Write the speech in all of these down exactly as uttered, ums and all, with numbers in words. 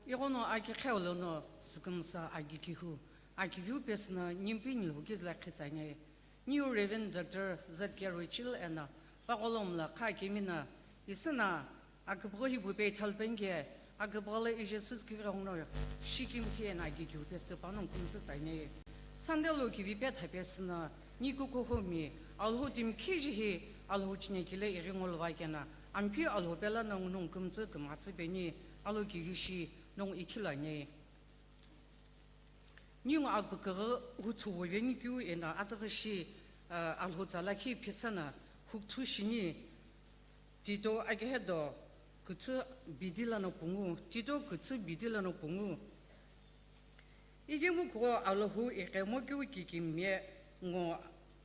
Ighono akiqheu lono sükümsa akikihu, akiviu pesüno nimpini lo kizila khitsani. New Reverend Doctor Z K Richel eno paqolo mla kha kemino isüno aküpüghü hipu pe thalpeni ke aküpüghü lo ije süzüküghi ghenguno shikimthi eno akikihu pesü panongu kümtsü tsani. Sunday lo kivi petha pesüno ni kukuhumi Alhou timi khiji hi Alhou chinekile ighi ngoluvakeno Ampeu Alhou pelo nongu nongu kümtsü kümghatsü peni Alhou kivi shi nongu ikhilani. Ningu aküpüghü huthu vuveni keu eno atüghüshi, ah, Alhou tsa lakhi phisüno hukuthu shini Tito akehedo kütsü bidi lono pungu, Tito kütsü bidi lono pungu. Ikemu kugho Alhou iqemo keu kikimiye ngo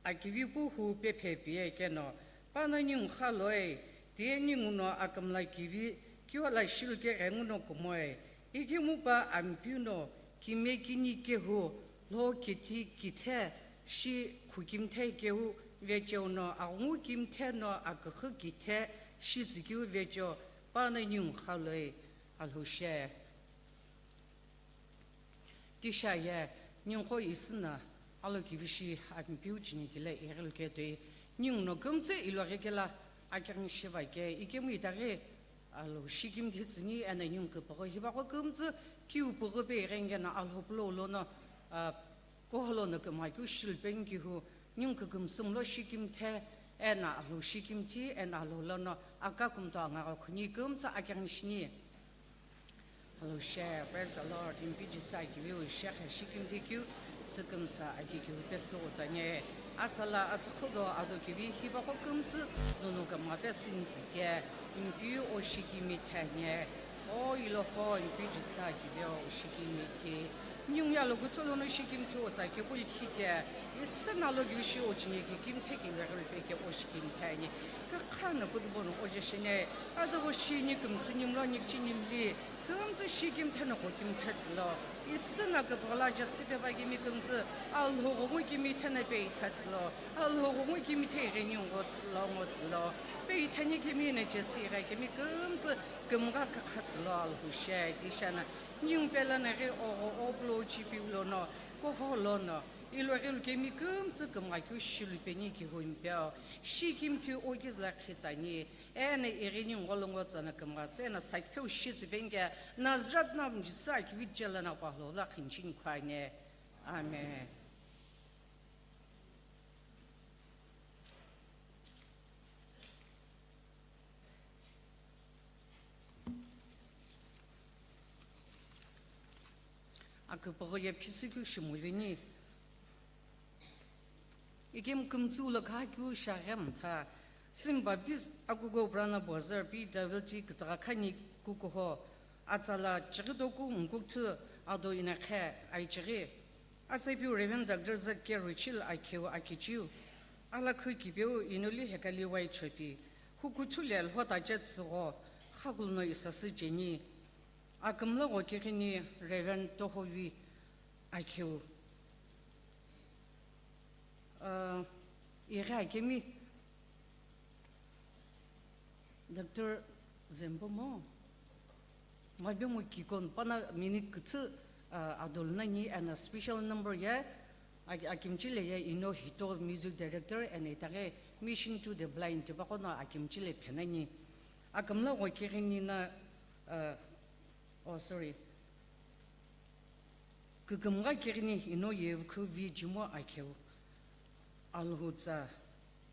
akivi puhu pephe piye keno, pano ningu kha loi, tiye ninguno akümla kivi keu ala shilu keghenguno kumoi. Ikemu pa Ampeu no kimiye kini kehu, lho kithi kithe shi khukimthe keu vecheo no, aghungu kimthe no aküxü kithe shi tsükeu vecheo, pano ningu kha loi, Alhou she. Tisha ye, ningu qo isüno Alhou kivi shi Ampeu chinekile ighilu ke toi, ninguno kümtsü iloghi kelo akighi shiva ke, ikemu itaghi Alhou shikimthi tsüni eno ningu küpüghü hipaqo kümtsü kiu püghü pe ighengeno Alhou pulo lono, ah, kuhou lono kümgha keu shilu peni kihu, ningu kükümsü mlo shikimthe eno Alhou shikimthi eno Alhou lono akakumto angagha khuni kümtsü akighi shini. Alhou she, praise the Lord. Impi Jisü akiviu shekha shikimthi keu sükümsa akikihu pesü utsani. Atsala atsüqhüdo ado kivi hipaqo kümtsü nunu kümgha pesü ntsike. Impi o shikimthi ani. O iloqo Impi Jisü akiviu shikimthi. Ningu yalo kuthu lono shikimthi utsa kepulkhi ke. Isüno Alhou kivi shi o chinekikimthe kivi ghulu pe ke o shikimthi ani. Kükha no kutubo no oje shini. Adüghi shi ni kümsü nimlo ni kichi nimli, kümtsü shikimthe no ghokimthe tsülo. Isüno küpüghü lo ajasü pepa kemi kümtsü, Alhou ghungu kemi the no peitha tsülo. Alhou ghungu kemi the ighi ningu tsülo, ngo tsülo. Peithani kemi no Jisü ighi kemi kümtsü kümgha kükha tsülo Alhou she. Tisha no ningu pelo no ghi ogho opulo chipiu lono, kuhou lono, iloghi lu kemi kümtsü kümgha keu shilu peni kihu Ampeu. Shikimthi o kizila khitsüni. Eno ighi ningu lo ngo tsüno kümghatsü eno sakipheu shitsü peni ke Nazareth no Jisü akivi jelo no pa lo la khinchini khwani. Amen. Aküpüghü ye phisü keu shimuveni. Ikemu kümtsü lo kha keu shiaghi mtha. St. Baptist akuko Brana Bozar pi Davilti kütagha khani kukuho. Atsala chighi toku mkukthü ado inakhe aichighi. Atsa piu Reverend Doctor Z K Richel akheu akichiu. Alakhü kipeu Inoli Hekali Waichopi. Hukuthu le lhota chetsügho khakulu no isasü cheni. Akümla ghokighini Reverend Tohovi akheu. Ah, ighi akemi Doctor Zembo mo? Mabemo kikon pana minute kütsü, ah, adolu nani eno special number ye ak-, akimchile ye ino hito music director eno itaghi Mission to the Blind tipaqo no akimchile phenani. Akümla ghokighini na, ah, oh, sorry. Kükümgha kighini ino yevkhu vi jimo akheu. Alhou tsa,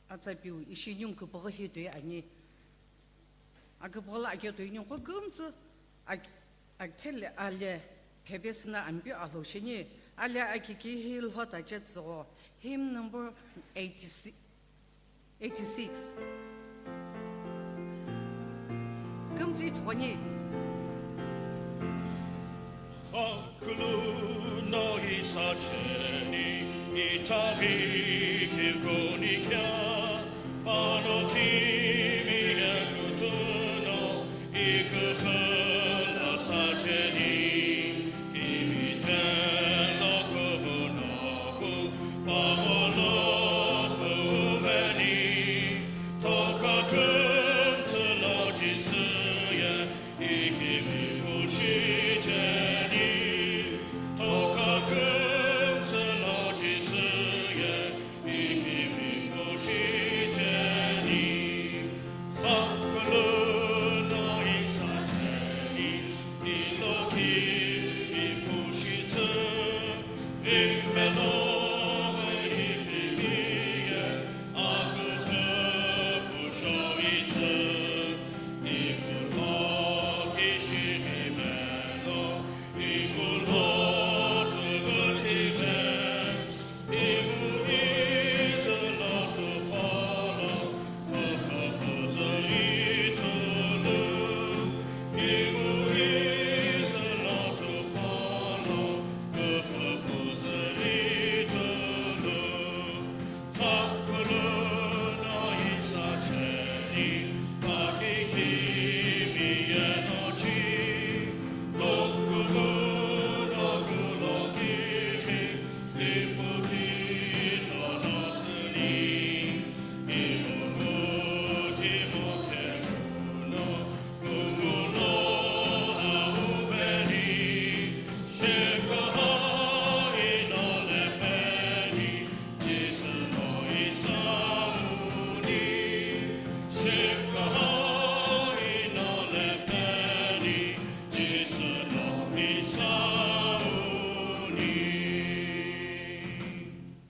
atsa piu ishi ningu küpüghü hi toi ani. Aküpüghü lo akeu toi ningu qo kümtsü ak-, akthele ale phepesüno Ampeu Alhou sheni ale akiki hi lhota chetsügho. Hymn number eighty-six. Eighty-six. Kümtsü ithughuani. Khakulu no isacheni itaghi kikoni kya, pano kimi ye kutuno iküxü lo sacheni. Kimithe lo kuhunoku pamolo huveni, toka kümtsü lo Jisü ye ikimi kushi che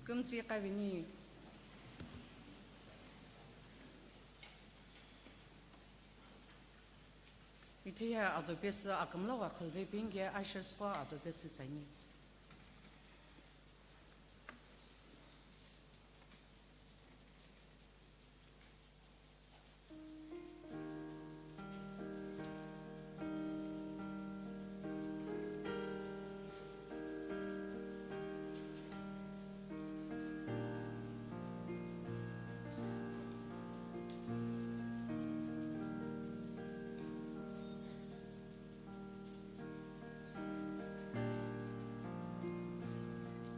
Kümtsü iqavini. Itehi ado pesü akümla wa khülve pinge ashes qo ado pesü tsani.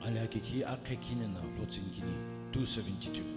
Alhakikhi akhe khinena lotsünkini two seventy-two.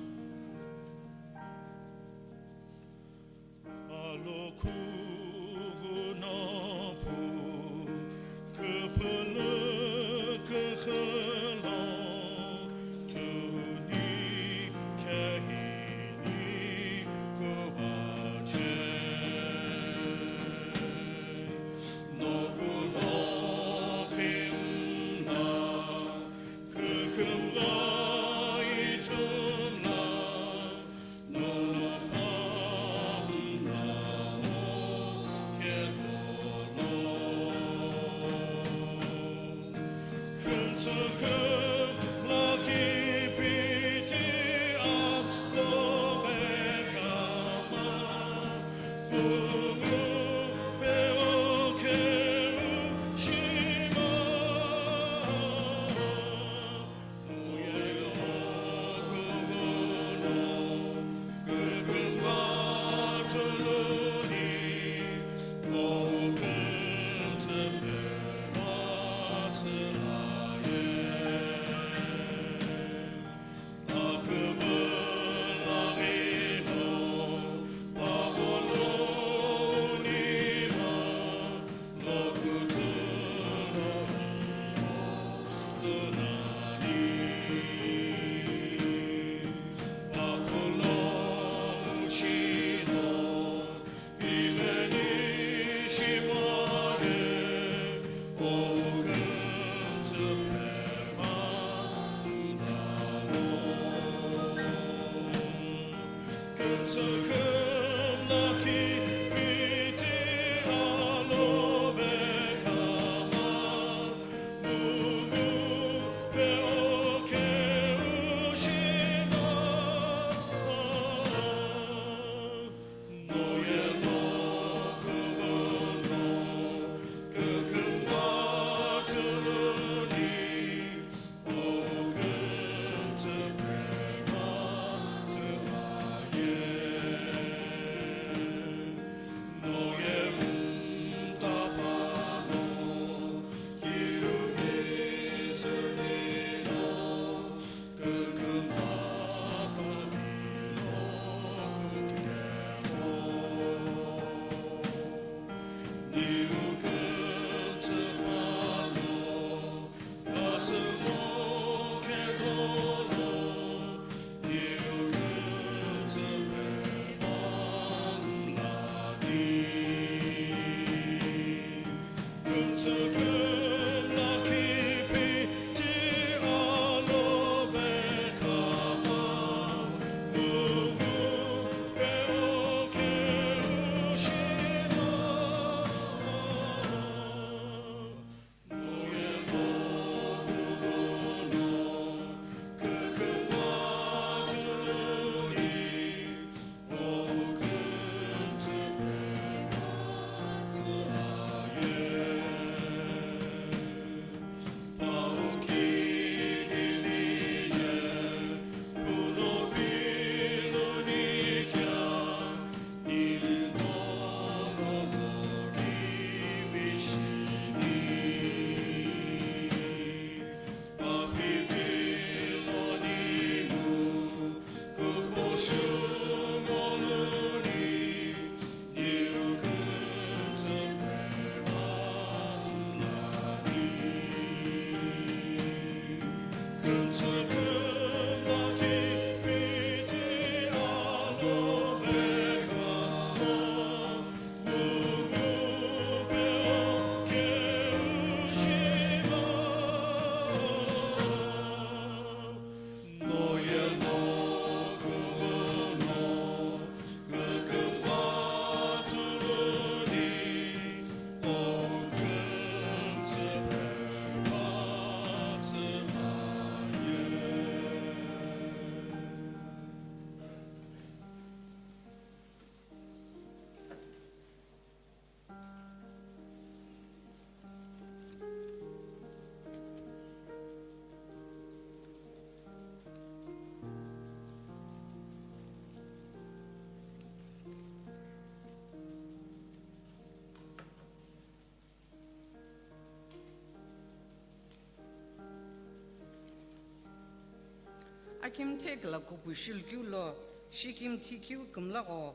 Shikimthi kila kupu shilukeu lo, Shikimthi keu kümlagho,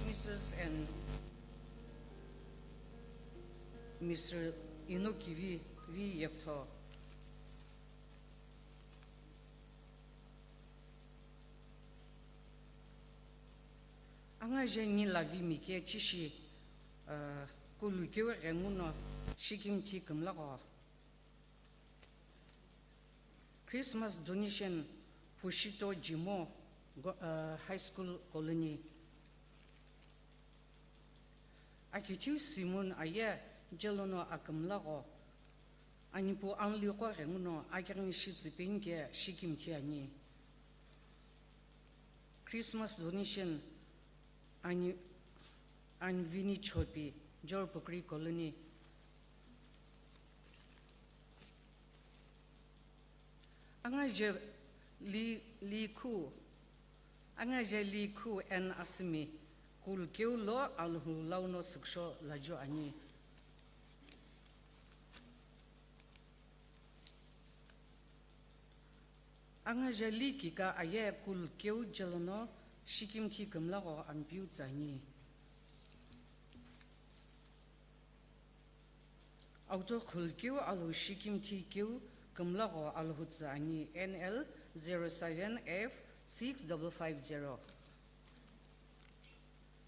Missus and Mister Inokivi vi yeptho. Angaje nila vimike chishi, uh, kulukeu ghenguno Shikimthi kümlagho. Christmas donation Pushito Jimo, go-, uh, High School Colony. Akithiu Simon aye jelono akümlagho, anipu anliqo ghenguno akighi shitsü penike Shikimthi ani. Christmas donation ani, Anvini Chopi, Jorpukri Colony. Angaje li, likhu, angaje likhu N Asimi, kulukeu lo Alhou launo süksho laju ani. Angaje likika aye kulukeu jelono Shikimthi kümlagho Ampeu tsü ani. Auto khulukeu Alhou Shikimthi keu kümlagho Alhou tsü ani, N L zero seven F six double five zero.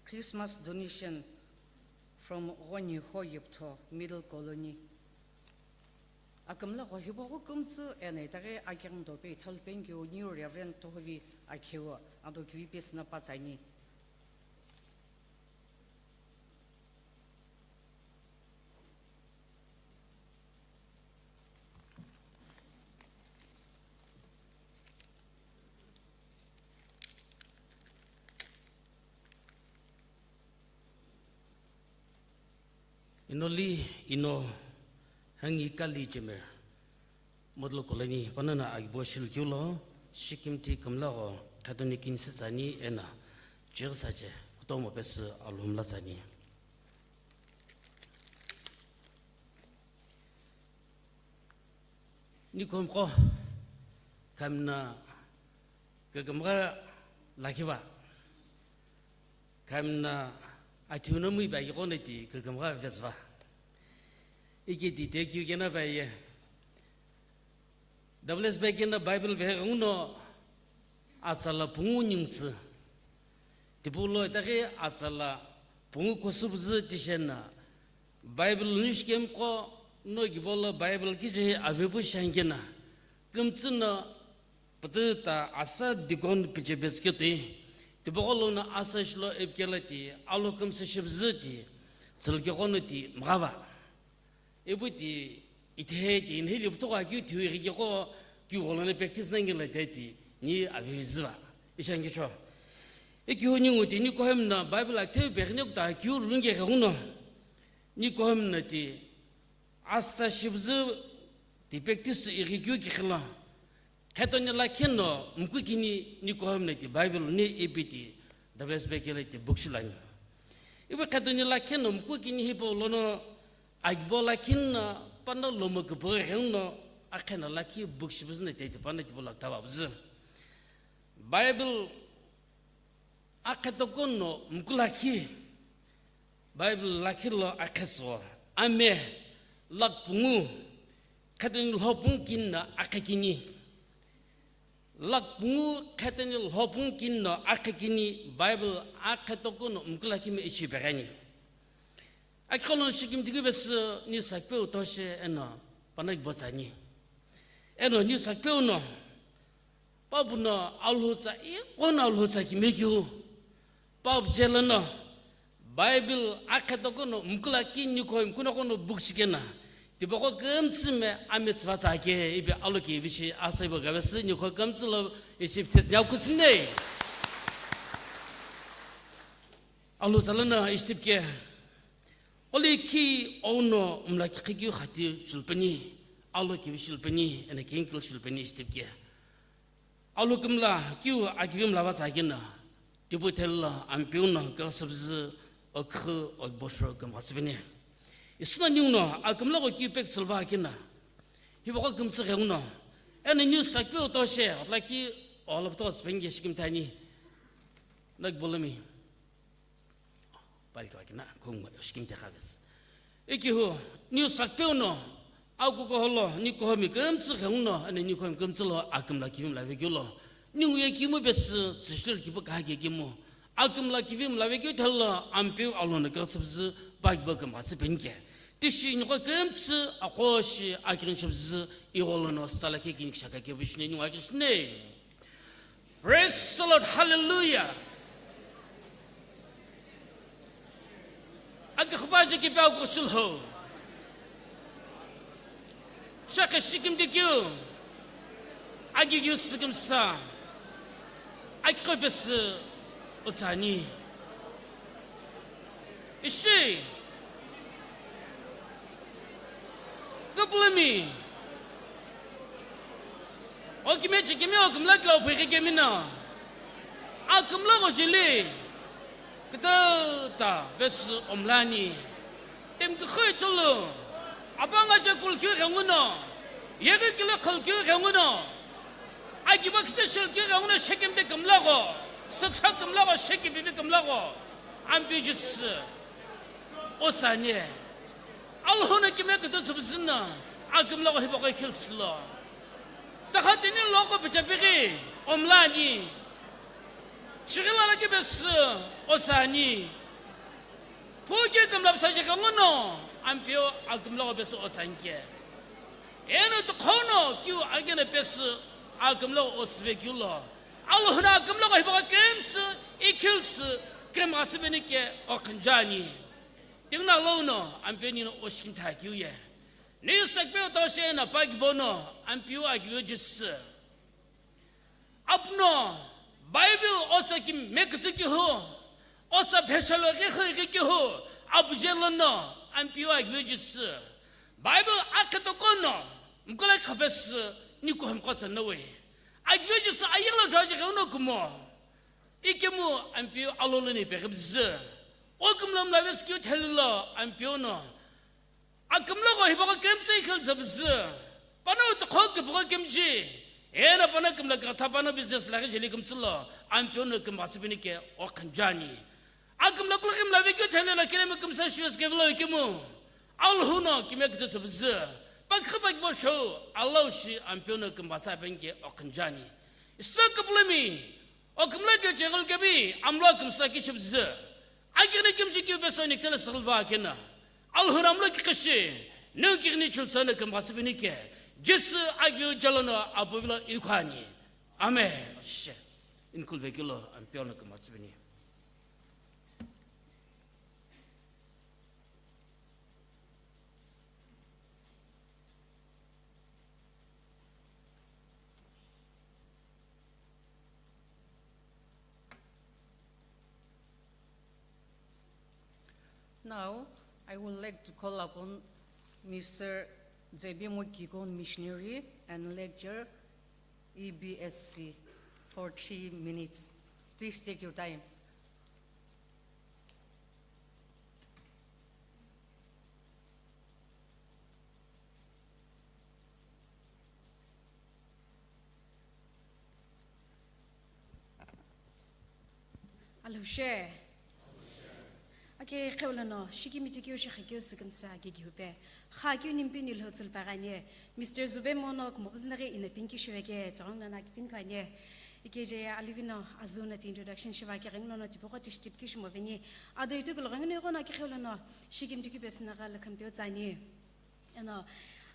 Christmas donation from Ghoniho Yeptho, Middle Colony. Akümlagho hipau kümtsü eno itaghi akighi dope ithalu penikeu New Reverend Tohovi Akheu ado kivi pesü na pa tsü ani. Inoli ino hangi kali chemer. Model Colony panana agibo shilukeu lo, Shikimthi kümlagho khatoni kinsi tsü ani eno chighi sache kutomo pesü Alhou mla tsü ani. Nikomqo khamna kükümgha lakhiva. Khamna athiuno mui ba ighoneti kükümgha vesva. Iketi te kiu kena ba ye. Double S B kena Bible veghi uno atsala pungu nyungtsü. Tipau lo itaghi atsala pungu kosüpüzü tishena. Bible nishikemqo no gibo lo Bible kije avepu shangena. Kümtsü no Pütüta asa deacon piche petsüketoi, tipaqo lono asa shilo ipikela ti, alo kümsü shipüzü ti, tsülukeghono ti mghava. Ipu ti, ithehe ti, inheli puthugho akeu thiu ighikegho, keu gholono practice nangila te ti, ni avizüva, ishangisho. Ikihu ningu ti, ni kohemna Bible aktheu peghine kuta akeu lungeghe uno, ni kohemna ti, Asa shipüzü ti practice ighikeu kikhilo. Khetoni lakhi no mkukini ni kohemna ti Bible ni ipi ti Double S B kele ti book shilani. Ipi khetoni lakhi no mkukini hipau lono agibo lakhi no pano lomo kupughi gheno akheno lakhi book shipüzü na ti ti pano ti book lakhi tava püzü. Bible Akhetoku no mkulakhi, Bible lakhi lo akhetsuo, ame, lakhi pungu, khetoni lhopungu kini no akhekini. Lakhi pungu khetoni lhopungu kini no akhekini, Bible akhetoku no mkulakhi me ishi pegheni. Akikholon shikimthi keu pesü ni sakipeu toshe eno panaghi botsani. Eno ni sakipeu no, Papu no alhutsa, iqo no alhutsa kimekeu. Papu jelo no, Bible akhetoku no mkulakhi ni kho mkuno kono book shikena. Tipaqo kümtsü me ame tsüva tsake, ipi aloki vishi asaibo gavesi ni kho kümtsü lo ishi pitsets nyakusine. Alhutsa lono ishi tipike. Oli khi ono mlakhi khikeu khati shulpeni, aloki shulpeni, ena kinkil shulpeni ishi tipike. Alhou kümla kiu akivi mla va tsakina, tipu thelu lo Ampeu no kighi süpüzü okhu okbosho kümgha tsüpeni. Isüna ninguno akümla gho kiu pek tsülva akina. Hipaqo kümtsü ghenguno, Eno news sakipeu to she, otlaki oloputo sipeni ke shikimthe ani. Nagbolumi. Palika kina, kungwa shikimthe khavis. Ikihu, news sakipeu no, akuko holo, ni kohomi kümtsü khenguno, eno ni kohomi kümtsü lo, akümla kivimla vekeulo. Ni nguye kimu besi, tsishil kipu kahake kimu. Akümla kivimla vekeu thelo, Ampeu alono kasübzü, pakibo kümba sipeni ke. Tishi niko kümtsü aqo shi akirin shibzü igho lono sala kekini kishaka kebishine ningu akishine. Praise the Lord, hallelujah. Akikhupa je kipe akushul ho. Shaka shikim dikyu. Agigyu sikimsa. Akikopesü utsani. Ishi. Küpülümi. Okime chikimi okümla kila ophuikhi kemino. Akümla gojili. Kütüta pesü omlani. Temküxü chulu. Apanga je kulkyu khenguno. Yeghi kilo khulkyu khenguno. Agiba khite shilkyu khenguno shekimte kümla go. Süksa kümla go, shekibibi kümla go. Ampeu Jisü. Osani. Alhuna kime kutu tsubzina. Akümla go hipaqo ikhilsilo. Takhatini loko pichapighi. Omlani. Chigila la kibesü. Osani. Phuki kümla psa je khenguno. Ampeu akümla go pesü otsanke. Eno tukhono kiu agena pesü akümla go osve kiulo. Alhuna akümla go hipaqo kümtsü, ikhiltsü, kümgha sübeni ke okhinjani. Tingna lono, Ampeu nino oshikimthe kiu ye. Ni sakipeu to she na pakibo no, Ampeu akiveu Jisü. Apuno, Bible otsa kime kutu kihu, otsa pheshalo ghi ghi kihu, abuje lono, Ampeu akiveu Jisü. Bible akhe tokono, mkula khapesü, ni kuham kotsa nawe. Akiveu Jisü ayegla jwaje khe uno kumo. Ikemu Ampeu alolo ni peghibzü. Okümla mla veskeu thelilo Ampeu no. Akümla go hipaqo kümtsü ikhilsübzü. Pano tukho kipaqo kümji. Ena pano kümla katha pano business laghi jeli kümtsülo. Ampeu no kümba sübeni ke okhinjani. Akümla kulghimla vekeu thelilo kinemi kümsa shives kevilo ikemu. Alhuno kime kutu tsubzü. Pakhi pakibo show. Alhou shi Ampeu no kümba sübeni ke okhinjani. Isto küpülümi. Okümla ke chegul kebi, amlo kümsa kishibzü. Agini kimchi kiu beso niktele sılva kena. Alhun amlo ki kishi, neu kigni chulsa ne kümba sübeni ke. Jisü agiu jalono apuvilo ikhani. Amen. Shishe. Inkul vekilo Ampeu no kümba sübeni. Now, I would like to call upon Mister Zebimo Kikon, missionary and lecturer, E B S C, for three minutes. Please take your time. Alhou she. Ake qheulono, shikimiti keu shekhe keu sükümsa ake gihupe. Kha keu nimpi nilho tsülpa ghanie. Mister Zube mono kumo buzinaghi ina pinki shiveke, tongna na kipin khanie. Ike je alivino azuna ti introduction shiva ke ghenglono tipoko tish tipki shimo veni. Ado itu kulo ghengno iqono ake qheulono, shikimiti keu pesinaga lakham peu tsani. Eno,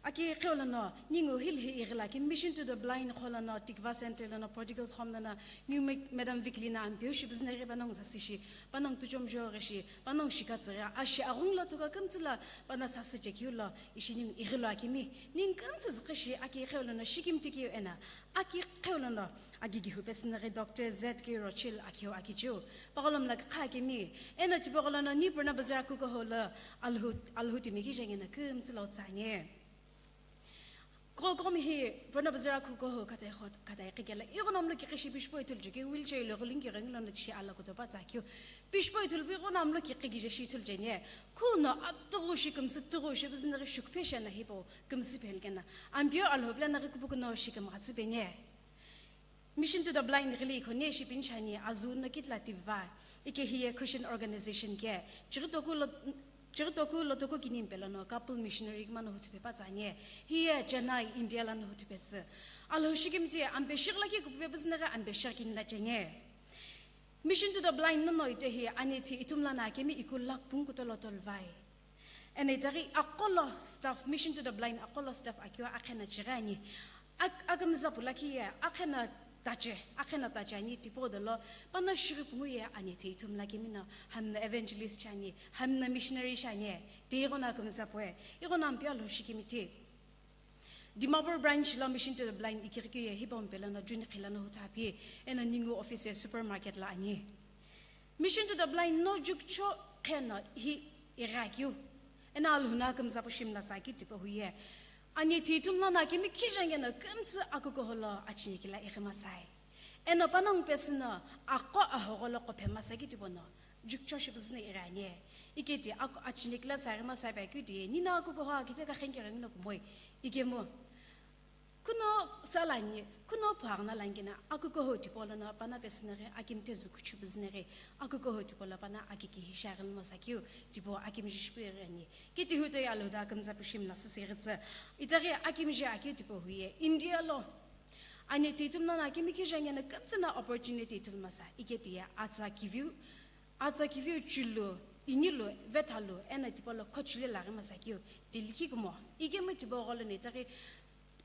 aki qheulono, ningu hilhi ighila ki Mission to the Blind qholono, Tikva Center lono, Prodigals Home lono, ningu me-, Madam Viklina Ampeu shi business ghi panongu sasi shi, panongu tuchomjo ghi shi, panongu shikatsü ghi, ashi aghungu lo tuka kümtsü lo, pana sasi chekiu lo, ishi ningu ighilo akimi, ningu kümtsü züqhi shi, aki qheulono, shikimiti keu ena, aki qheulono, Aki gihu pesünaghi Doctor Z K Rochil akhiu akichiu. Pagholomla kha akimi. Eno tipaqo lono ni purna bazar kuko holo Alhou, Alhou timi ki jengena kümtsü lo tsange. Kokomi hi Purana Bazar akhukoho khatai khot-, khatai qhikela. Ighono amlo kiqi shi pishipo ithulu jeki wheelchair lo ghulungi rengu lono tishi ala kutopa tsakyu. Pishipo ithulu pi ighono amlo kiqi gije shi ithulu jeni. Kuno atughu shi kümsü tughu shi business shukphe shana hipo kümsü phelkena. Ampio alhobla na kupukuno shi kümghatsi penye. Mission to the Blind ghili ikhoni ishi pinchani azu no kitla tivva. Ike hiye Christian organization ke. Chiritoku lo, chiritoku lotoko kini mpelo no couple missionary kima no huthupe pa tsanye. Hiye Chennai, India la no huthupe tsü. Alho shikimti ampe shirla ki kupupe business ampe shirkin la chenye. Mission to the Blind no no ite hi ani thi itumla na kemi iku lakh pung kutolo tolvai. Eno itaghi aqolo staff, Mission to the Blind aqolo staff akeu akhena chighi ani. Ak-, akümza pulakhi ye, akhena tache, akhena tache ani tipau dolo, pana shighi pungu ye ani te ithumla kemi no, hamna evangelist chani, hamna missionary chani, te ighono akümza pue, ighono ampia lo shikimiti. Dimapur branch lo Mission to the Blind ikirikeu ye, hipau mpelo no June khila no huthapi, eno ningu office ye supermarket la ani. Mission to the Blind no jukcho kheno hi ighakeu. Eno alhuna kümza pushim la saki tipo huye. Ani ti tumla na kimi khijangeno kümtsü akukoholo achinekila ighimasai. Eno panang pesino aqo ahogolo qophe masaki tipo no. Jukcho shibuzne ighani. Iketi aku achinekila sa ighimasai ba kyu di. Nina akukoho akite ka khenke rengno kumoi. Ikemu. Kuno salani, kuno phagna langina, akukoho tipolo na pana pesinere, akimte zukuchu bizinere, akukoho tipolo pana akiki hisharin mosakiu, tipo akim jishpirani. Kiti huto ya loda akimza pushim na sisiritsa. Itari akim je aki tipo huye. India lo. Ani titum na akimi kijanya na kamtsina opportunity tul masa. Iketi ya atsa kiviu, atsa kiviu chulu, inilu, vetalu, ena tipolo kochile lari masakiu. Tiliki kumo. Ikemu tipo golo ne tari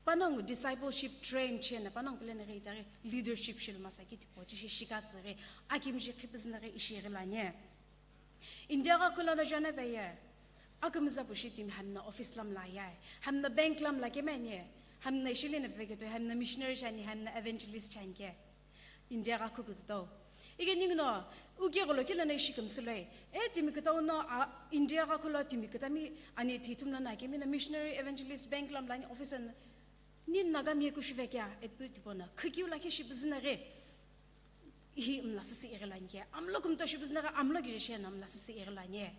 Panongu discipleship train chena panongu pulena ghi itaghi leadership shilu masaki tipo chi shi shikatsü ghi akimji khipizinaghi ishighi lani. India gha kulana jana peye akimiza pushi timi hamna office lam la yae, hamna bank lam la kemeni, hamna ishili na veketo, hamna missionary chani, hamna evangelist chani ke. India gha kukutau. Ike ningno, uke golo kila na ishi kümsüloi. E timi kutau no, a, India gha kulo timi kutami ani thitum na na kemi na missionary evangelist bank lam lani office na. Ni Nagami kushuve kya, e pu tipo na. Khukiu la ke shi business re. Ihi mla sisi irilani ke. Amlo kumta shi business re, amlo gije shi na mla sisi irilani.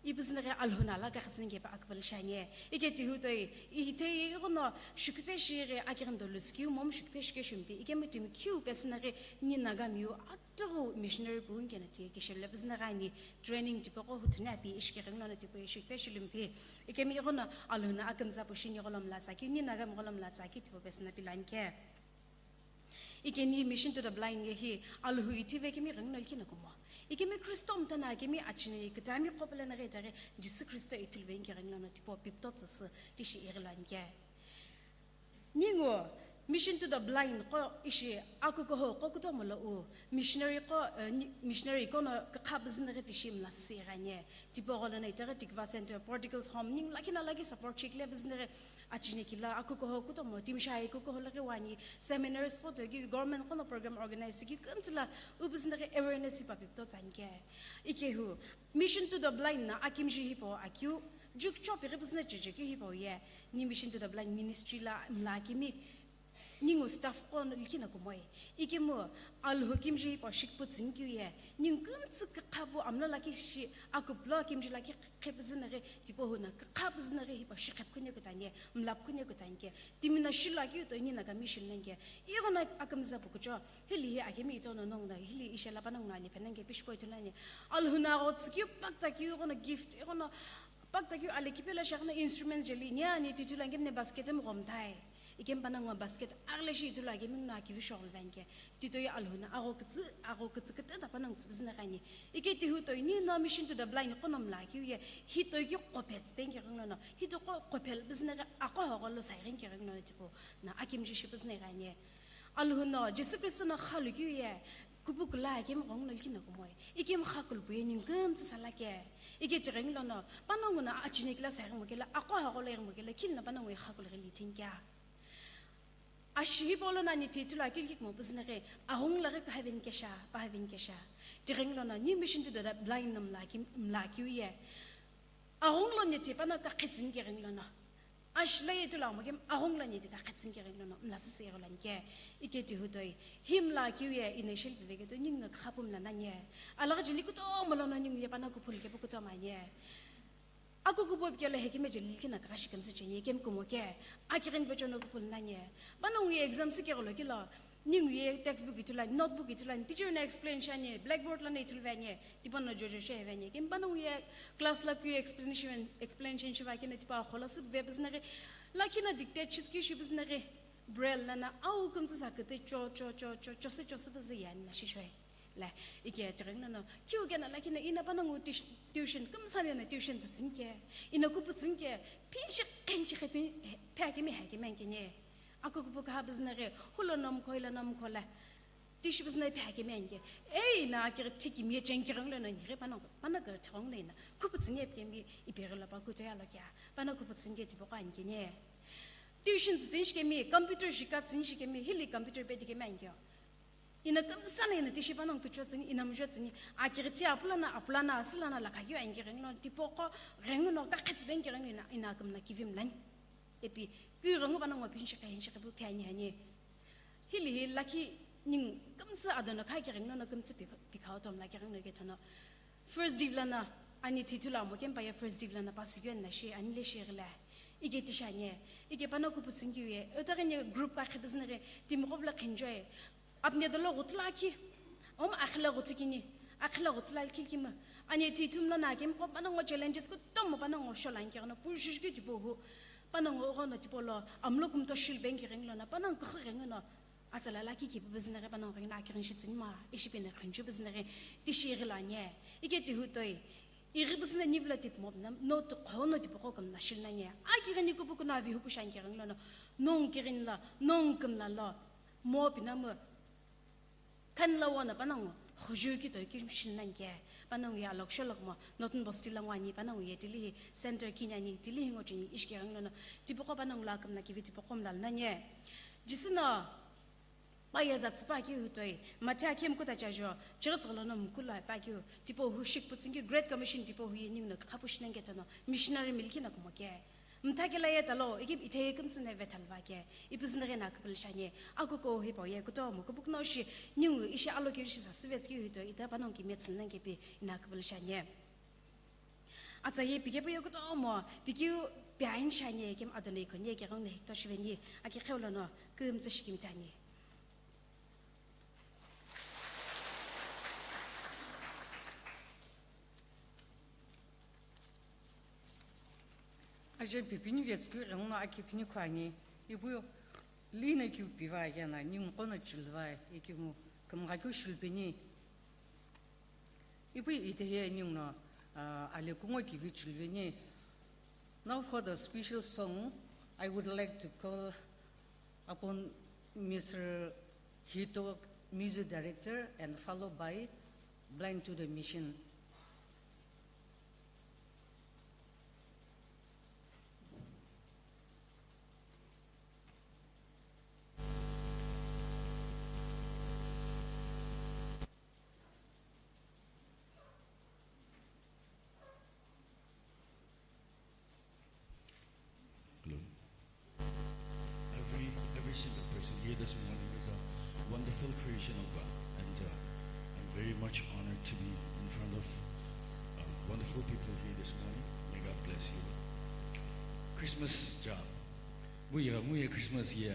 Ibuzinaghi alhuna la kakhitsüni kepe aküpülü shiani. Ike tihu toi, ihi toi ighono shukuphe shighi akighini dolu tsükiu momu shukuphe shike shumpi. Ike mi timi kiu pesinaghi ni Nagamiu atughu missionary pu nkena ti kishevle buzinaghi ani training tipegho huthuni api ishikighi ngulona tipegho shukuphe shilumpi. Ike mi ighono alhuna akümza pu shini ighono mla tsaki, ni Nagami ighono mla tsaki tipegho pesina pilanike. Ikeni Mission to the Blind ye hi alhuu ithivekemi ghenguno likhi na kumo. Ikemi Kristo mtana kemi achine kitami qopelena ghi itaghi Jisü Kristo ithuluveni ghenguno no tipau pipto tsüsü tishi ighiluani ke. Ningu Mission to the Blind qo ishi akukoho qo kutomo lo u missionary qo, eh, ni-, missionary qo no kakha buzinaghi tishi mla sisi ighani. Tipau ghono no itaghi Tikva Center, Prodigals Home, ningu lakhi na lakhi support chikile buzinaghi achinekila, akukoho kutomo, timi shai kukoho laghi wani, seminars qo toki, government qo no program organize ki, kümtsüla, ubuzinaghi awareness hi papi pto tsanike. Ikehu, Mission to the Blind na akimji hipau akiu, jukcho pighi business cheche kiu hipau ye, ni Mission to the Blind ministry la mla akimi, ningu staff qo likhi na kumoi. Ikemu, alhuu kimji hipau shikpu tsinikiu ye, ningu kümtsü kakhapu amlo lakhi shi, akuplo kimji lakhi khe buzinaghi tipau huna kakha buzinaghi hipau shikhep kune kutani, mlap kune kutani ke, timina shilo akiu toi ni Nagami shilo nani ke, ighono akümza pukucho, hili hi akemi itono nongna, hili ishela panongna ali penani ke, pishpo itulani, alhuna agho tsükiu pakta kiu ighono gift, ighono pakta kiu ali kipela shaghono instruments jeli, nia ni titulani kemne basket em ghomtai. Ikemi panongu basket aghile shi ithulu akemi nguna akivi shoghulo vanike. Titoi alhuna agho kütsü, agho kütsü kütü ta panongu tsü business ani. Ike tihu toi ni no Mission to the Blind qo no mla kiu ye, hi toi ki qophe tsüpenike ghenguno no, hi toi qo qophe business aqo hogho lo sairinike ghenguno no tipau na akimji shi business ani. Alhuna Jisü Kristo no khalu kiu ye, kupukula akemi ghenguno likhi na kumoi. Ikemi kha kulpu ye ningu kümtsü sala ke. Ike tighenguno no, panongu no achinekila sairimo kela, aqo hogho lo irimo kela, khilna panongu ye kha kulghi lithinikea. Ashi hipau lo nani titula kilkik mo buzinaghi, aghungu laghi pahaveni kesha, pahaveni kesha. Tighenguno no, ni Mission to the Blind no mla ki, mla kiu ye. Aghungu lo ni tipana kakhitsüni tighenguno no. Ashi la ye tula mo kem aghong la nye tika khatsin ke ring lono mla sisi ero lan ke. Ike ti hutoi. Him la kiu ye ina shil pive ke to ning no khapu mla nanye. Alaghi jili kutomo lono ning ye pana kuphul ke pu kutomo anye. Aku kubo pike lo hekime jili kina kakashi kamsa chenye kem kumo ke. Akirin vecho no kuphul nanye. Pana ngu ye exam si ke lo kilo. Ningu ye textbook ithulu ani, notebook ithulu ani, teacher no explain shiani, blackboard lono ithulu vani, tipano jojo shi vani. Kemi panongu ye class la ku explanation, explanation shiva kena tipa khola sip ve business ghi, lakhi na dictate shitski shi business ghi, braille lana au kumtsa sa kete cho, cho, cho, cho, cho, se, cho, se, business yani na shishoi. La, ike tireng no, no, kiu kena lakhi na ina panongu tish-, tuition, kumsa na tuition tsitsinke, ina kupu tsinke, pinshi, kenshi, pin, phe kemi, he kemi, kenye. Aku kupu kaha business ghi, hulo nom kho, ila nom kho la. Tishi business phe kemi anke. Ei, na kiri tiki mi chen kiri nglo na ngiri pana, pana kiri tirong na ina. Kupu tsinge phe kemi ipiri la pa kuto ya lo kya. Pana kupu tsinge tipo ko anke nye. Tuition tsin shi kemi, computer shika tsin shi kemi, hili computer pe dikemi anke. Ina kamsa na ina tishi panongu tucho tsini, ina mujo tsini. Akiri ti apulana, apulana, asilana la kagyo anke ring no, tipo ko ring no, kakhetsi ben kiri ring ina, ina kamna kivim lan. Epi, kui ring panongu pinshi ka hinshi ka bu phe ani ani. Hili hi lakhi ning kamsa adono kha kiri no, no kamsa pi, pikhao tom la kiri no ke thono. First div lana, ani thitu la mo kempa ya first div lana pa sigyo na shi, ani le shi gila. Ike tisha nye, ike pana kupu tsingi ye, ota ghi nye group ka khe business ghi, timi kovla khenjoy. Apne dolo gutla ki, om akhla gutu kini, akhla gutla kilkima. Ani thitum lana kem ko pana ngo challenges kutomo pana ngo sholan kiri no, purshush ki tipo hu, pana ngo go no tipo lo, amlo kumto shil ben kiri lo na, pana ngo khe no, Atsala lakhi kipi business ghi panongu ghi na akirin shi tsini ma, ishi pina khinchu business ghi tishi ghi la nye. Ike ti hutoi. Ighi business ni vla tip mob na, no tu kho no tip ko kam na shil na nye. Akirin ni kupu kuna vi hupu shan kirin lo no. Nong kirin la, nong kam la lo. Mo pina mo. Kan la wana panongu, khuju ki toi kim shil na nye. Panongu ya lok sholok mo, notun bosti la ngwani, panongu ye tili hi center kinyani, tili hi ngochini, ishi kirin lo no. Tipoko panongu la kam na kivi tipoko mla na nye. Jisino, Paya za tsüpa keu hutoi, Mathiu akhe mkuta chajo, chighi tsüghü lono mkulu pa keu, tipau hu shikputsingi Great Commission tipau hu ye ningu no khapu shinange tono, missionary milki no kumoke. Mtha kela ye talo, ikip ithe ye kümsü ne vethalva ke, ipüzüneghi na küpülü shanye, akuko hipau ye kutomo, kupukno shi, ningu ishi alo keu shi sa süvetsü keu hutoi, ita panongu ki metsünange pi ina küpülü shanye. Atsa ye pike puyo kutomo, pikeu piain shanye kem adonai konye ke gong ne hekto shiveni, ake kheu lono, kümtsü shikim tani. Aje pipini vetsku gong no ake pini khwani, ipu lina kiu piva yana, ningu kono chilva, ikimu, kümga kiu shilpini. Ipu itehi ninguno, ah, alekungo kivi chulveni. Now for the special song, I would like to call upon Mister Hito, music director, and followed by Blind to the Mission. Hello. Every, every single person here this morning is a wonderful creation of God, and, uh, I'm very much honored to be in front of, uh, wonderful people here this morning. May God bless you. Christmas job. Mu ye, mu ye Christmas ye,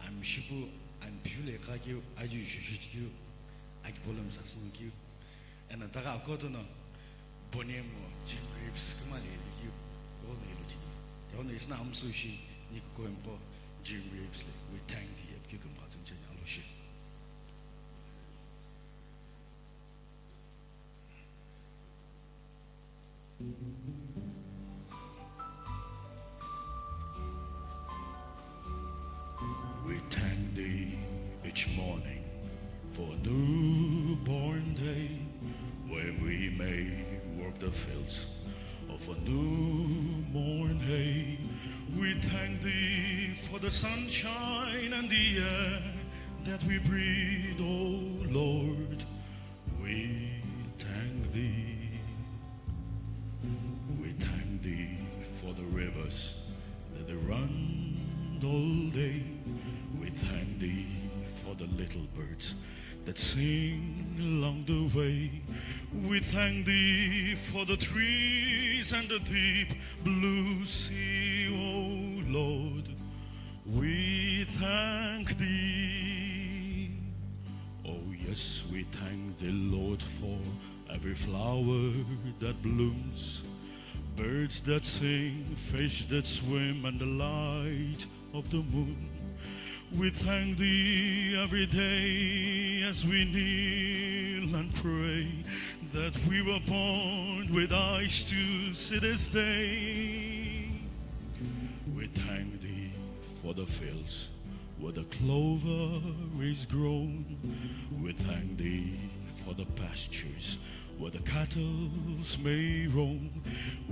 I'm shipu, I'm pivile kakeu, aju shushikeu, aki bolem sasungkeu. Ena taka akoto no, Bonnie mo Jim Reeves kümale liki, all the liki. Tao no isna amsu shi, ni kuko emko Jim Reeves le, we thank thee, epki küm katsam chenya alo shi. We thank thee each morning for a newborn day, when we may work the fields of a new morn hay. We thank thee for the sunshine and the air that we breathe, O Lord. We thank thee. We thank thee for the rivers that they day. We thank thee for the little birds that sing along the way. We thank thee for the trees and the deep blue sea, O Lord. We thank thee. Oh yes, we thank the Lord for every flower that blooms, birds that sing, fish that swim, and the light of the moon. We thank thee every day as we kneel and pray that we were born with eyes to see this day. We thank thee for the fields where the clover is grown. We thank thee for the pastures where the cattles may roam.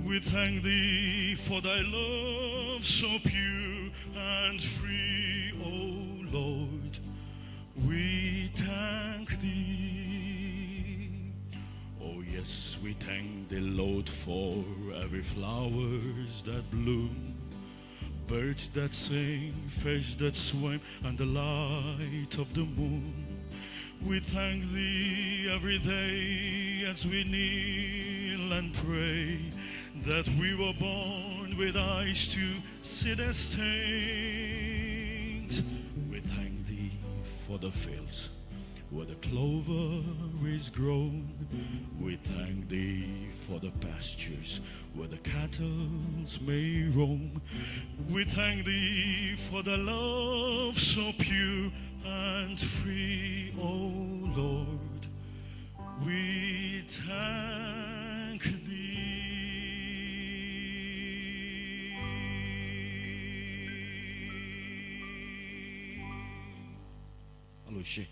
We thank thee for thy love so pure and free, O Lord. We thank thee. Oh yes, we thank the Lord for every flowers that bloom, birds that sing, fish that swim, and the light of the moon. We thank thee every day as we kneel and pray that we were born with eyes to see these things. We thank thee for the fields where the clover is grown. We thank thee for the pastures where the cattles may roam. We thank thee for the love so pure and free, O Lord. We thank thee. Aloshi.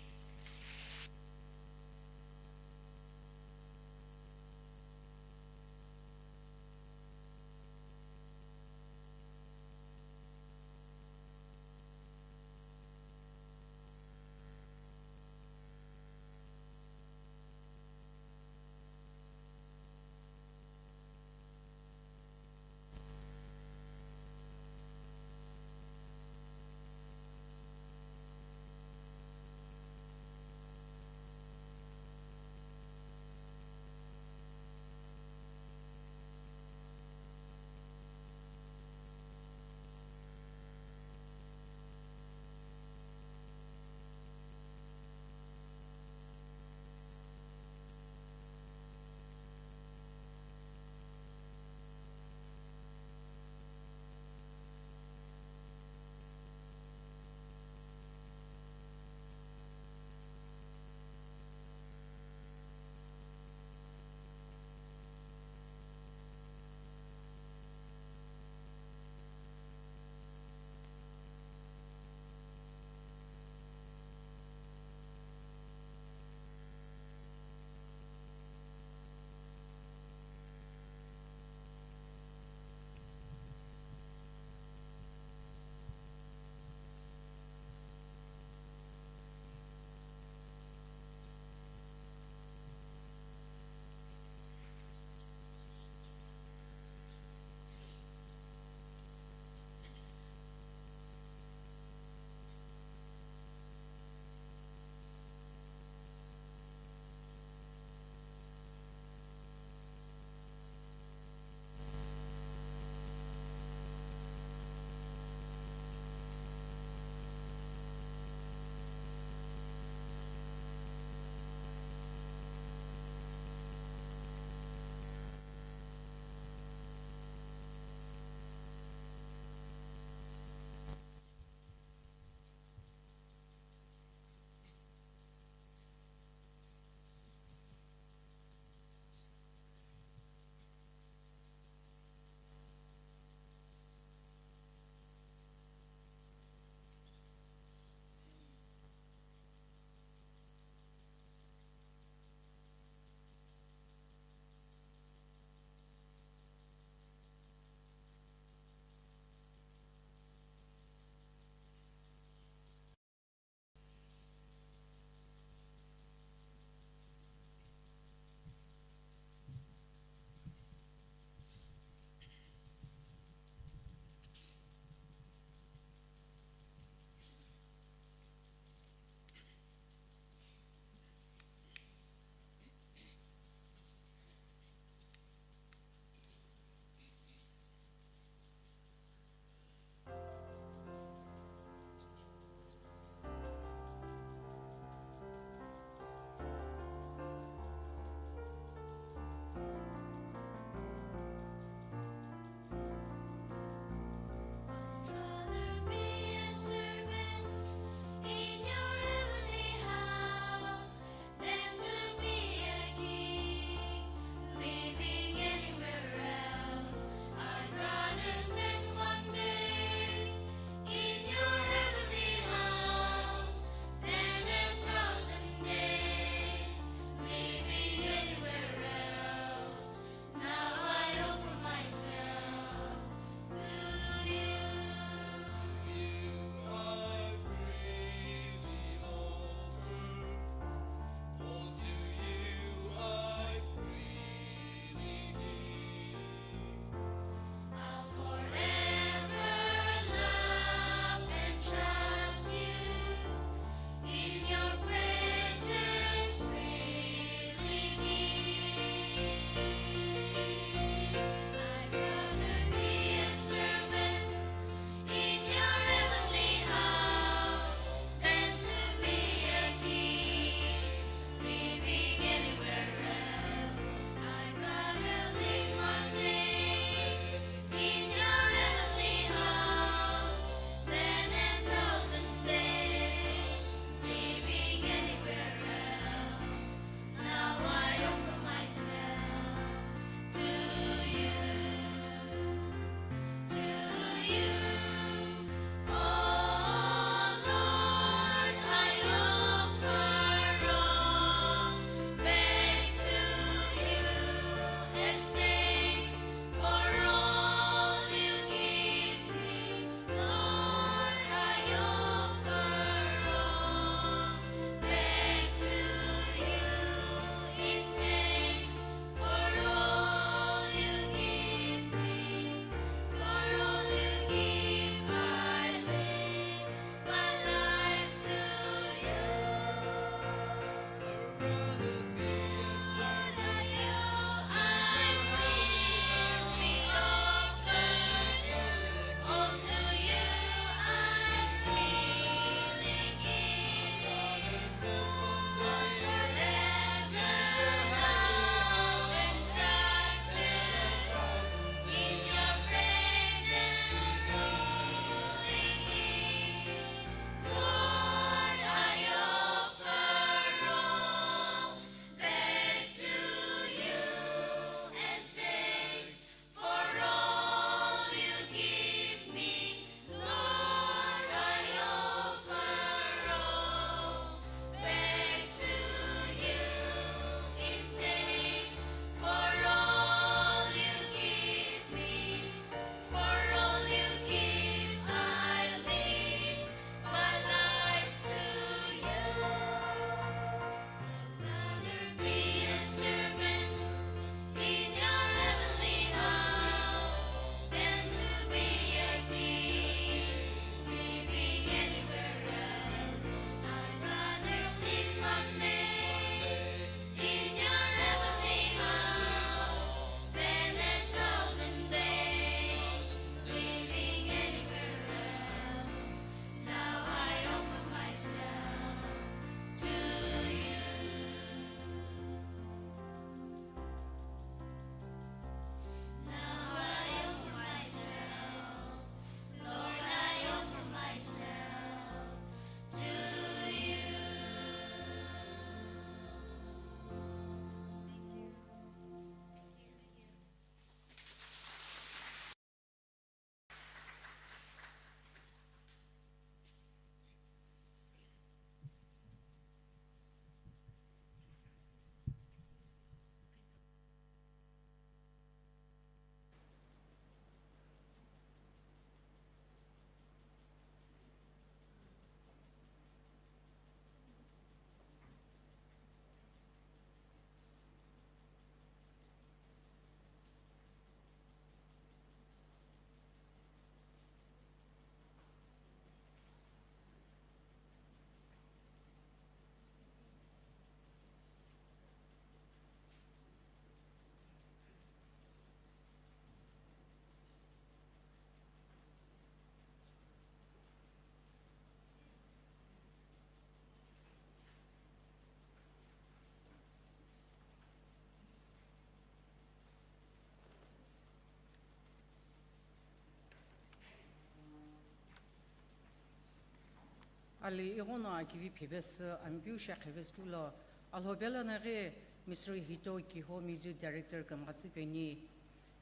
Ali ighono akivi phivesü, Ampeu shekhe vesü kulo, Alhobela naghi Mister Hito Kiho music director kümghatsü peni.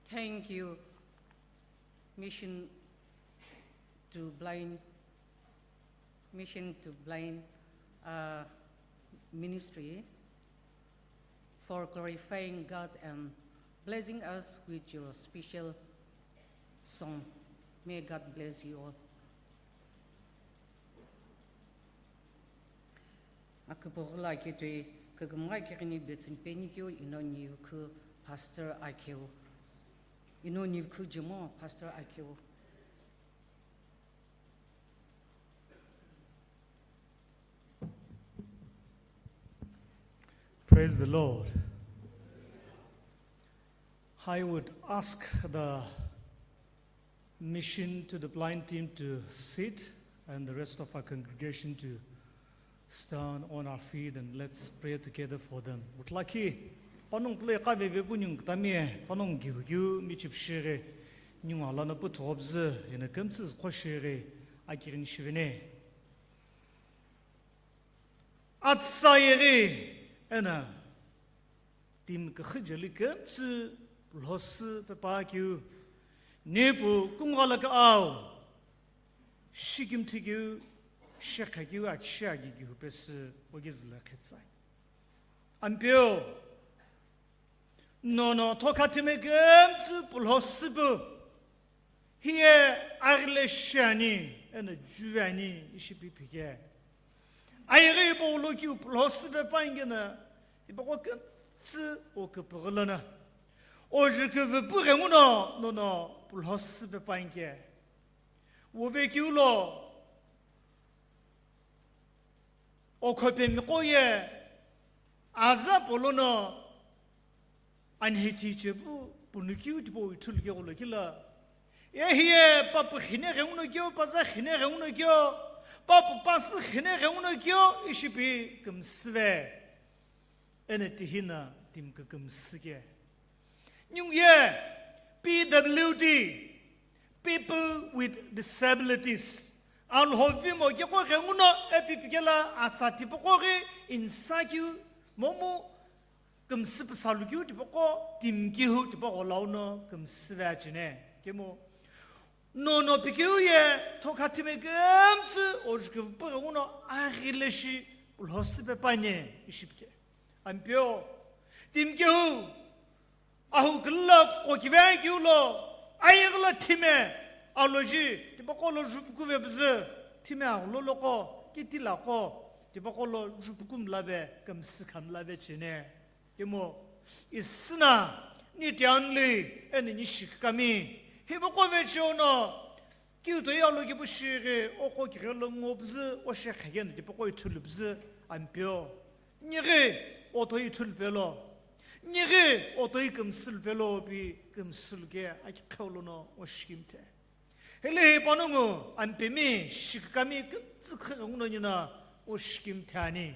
Thank you, Mission to Blind, Mission to Blind, uh, Ministry for glorifying God and blessing us with your special song. May God bless you all. Aküpüghüla ketoi kükümgha kighini betsüni penikeu ino nivkhu Pastor Akeu. Ino nivkhu jimo Pastor Akeu. Praise the Lord. I would ask the Mission to the Blind team to sit and the rest of our congregation to stand on our feet and let's pray together for them. Wutlaki, panongu pulai kaveve pu ningu kutami, panongu gihugiu michipshire, ningu alana pu thobzü, ena kümtsü khoshire, akirin shivene. Atsayiri, ena timi küxü jeli kümtsü pulhosü pepa keu, nipu kungala ka au, shikimthi keu, shekha keu, akishe agi keu pesü, ogezüla khetsai. Ampeu, nono thokha timi kümtsü pulhosü pu, hiye aghile shiani, ena juani, ishipi pike. Ayeghi Paulo kiu pulhosü pepa ingena, tipaqo kümtsü o küpüghülana. O jüküvü püghenguno, nono pulhosü pepa inge. Wove kiu lo, o khopemiqo ye, aza polono, anhethi chepu, punukeu tipau ithulu keghulo kila. Ehiye papu khine ghenguno keo, paza khine ghenguno keo, papu pasi khine ghenguno keo, ishipi kümsüve. Ene tihina timi kükümsü ke. Ningu ye P W D, People with Disabilities. Alhovi mo keko ghenguno epipi kela atsa tipaqo ghi insa keu momu kümsü püsalu keu tipaqo, timi keu tipaqo launo kümsüve achine. Kemu, nono pikeu ye thokha timi kümtsü o jüküvü püghenguno aghile shi pulhosü pepane ishipike. Ampeu, timi keu, ahu külla kokive keu lo, ayeghi la thime, aloji, tipaqo lo jupukuve püzü, thime aghulo loko, kitila ko, tipaqo lo jupuku mlave, kümsü khamlave chine. Kemu, isüna, ni tianli, eni ni shikikami, hipaqo ve chiono, kiu toi alokipu shighi, oko kighelo ngopüzü, o shekhe keno tipaqo ithulupüzü, Ampeu. Nighi, o toi ithulupelo. Nighi, o toi kümsülupelo, pi kümsüluke, aki kheulono, o shikimthe. Hile hi panongu, Ampemi, shikikami, kümtsü khenguno nina, o shikimthe ani.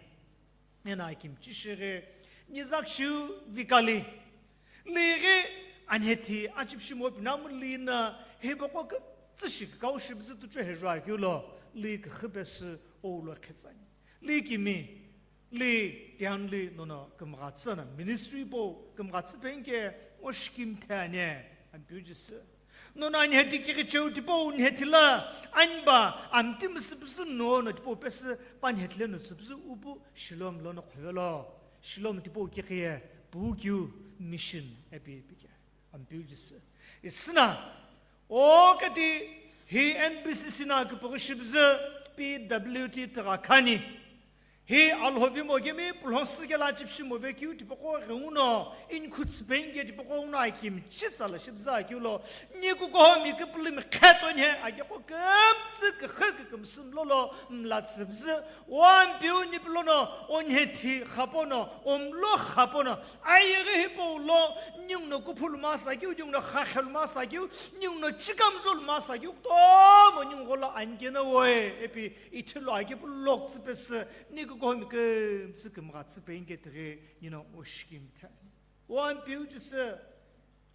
Ena akimchi shighi, nizak shiu vikali. Lighi anhethi achipshimo pinamu lina hipaqo kümtsü shikikau shipüzü tuchü hejua keu lo, li küxü pesü oulo khetsani. Li kimi, li tianli nono kümghatsü na ministry po kümghatsü penke o shikimthe ani, Ampeu Jisü. Nono anhethi kighicheu tipau nhethila, aniba, amti müsüpüsü nono tipau pesü, panhethile no süpüsü upu, Shillong lono khuvelo. Shillong tipau kighiye, pukeu mission epi pike. Ampeu Jisü. Isüna, o kati, hi N B C C na küpüghü shipüzü, P W T tigha khani. Hi Alhovi mo kemi pulhosü kela chipshi mo vekeu tipaqo ghenguno, inkhutsü penge tipaqo ghenguno akimchi tsala shipüzü akeu lo, ni kukohomi küpülümi kheto nhe akeko kümtsü küxü kükümsü mlolo mlatsüpüzü, o Ampeu nipulono, o nhethi khapono, o mlo khapono, ayeghi hipau lo, ninguno kuphulu masa keu, ninguno khakhelu masa keu, ninguno chikamjolu masa keu, kutomo ningu gholo anikena woe, epi ithulu akipu loktsü pesü, ni kukohomi kümtsü kümghatsü penge tighi nino o shikimthe. O Ampeu Jisü,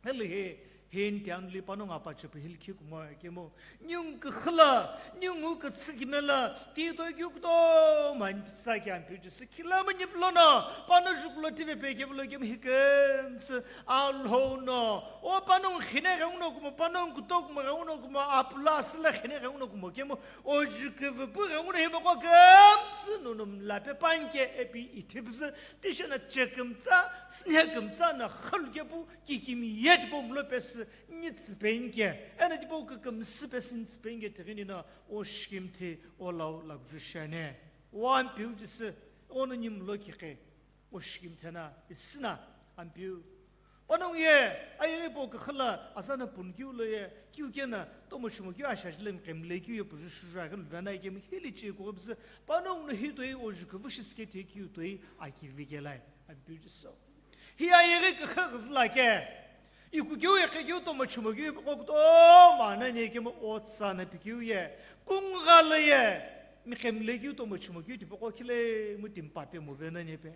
heli hi, Hini tianuli panongu apachepu hili khikumo kemu, ningu küxü la, ningu kütsü kime la, titoi keu kutomo ani pisa ke Ampeu Jisü khilami nipulono, pano jukulo tive pe kevulo kemu hi kümtsü, Alhou no, o panongu khine ghenguno kumo, panongu kutokumo ghenguno kumo, apula asüla khine ghenguno kumo kemu, o juküvü pu ghenguno hi moko kümtsü nunu mla pe panke epi ithipüzü, tishena chekümtsa, sine kümtsa na khalu kepu, kikimi yet bomlo pesü, ni tsüpenke, ena tipau kükümsü pesü ni tsüpenke tighi nino, o shikimthi, o lau lakuju shane. O Ampeu Jisü, ono ni mlo kikhe, o shikimthi na, isina, Ampeu. Panongu ye, ayeghi po küxü la, azana pun kiu lo ye, kiu kena, tomo chumo kiu ashaji le mkemle kiu ye puju shuju aghi luvena ye kemu hili che kughi püzü, panongu no hi toi o juküvü shi sike the kiu toi akivi kelai, Ampeu Jisü. Hi ayeghi küxü ghüzü la ke. Ikukeu, iqhekeu, tomo chumokeu, ipaqo kutomo anani kemu otsa na pikeu ye, kungugha lo ye, miqhemulekeu, tomo chumokeu, tipaqo khilemu timi pape move nani pe.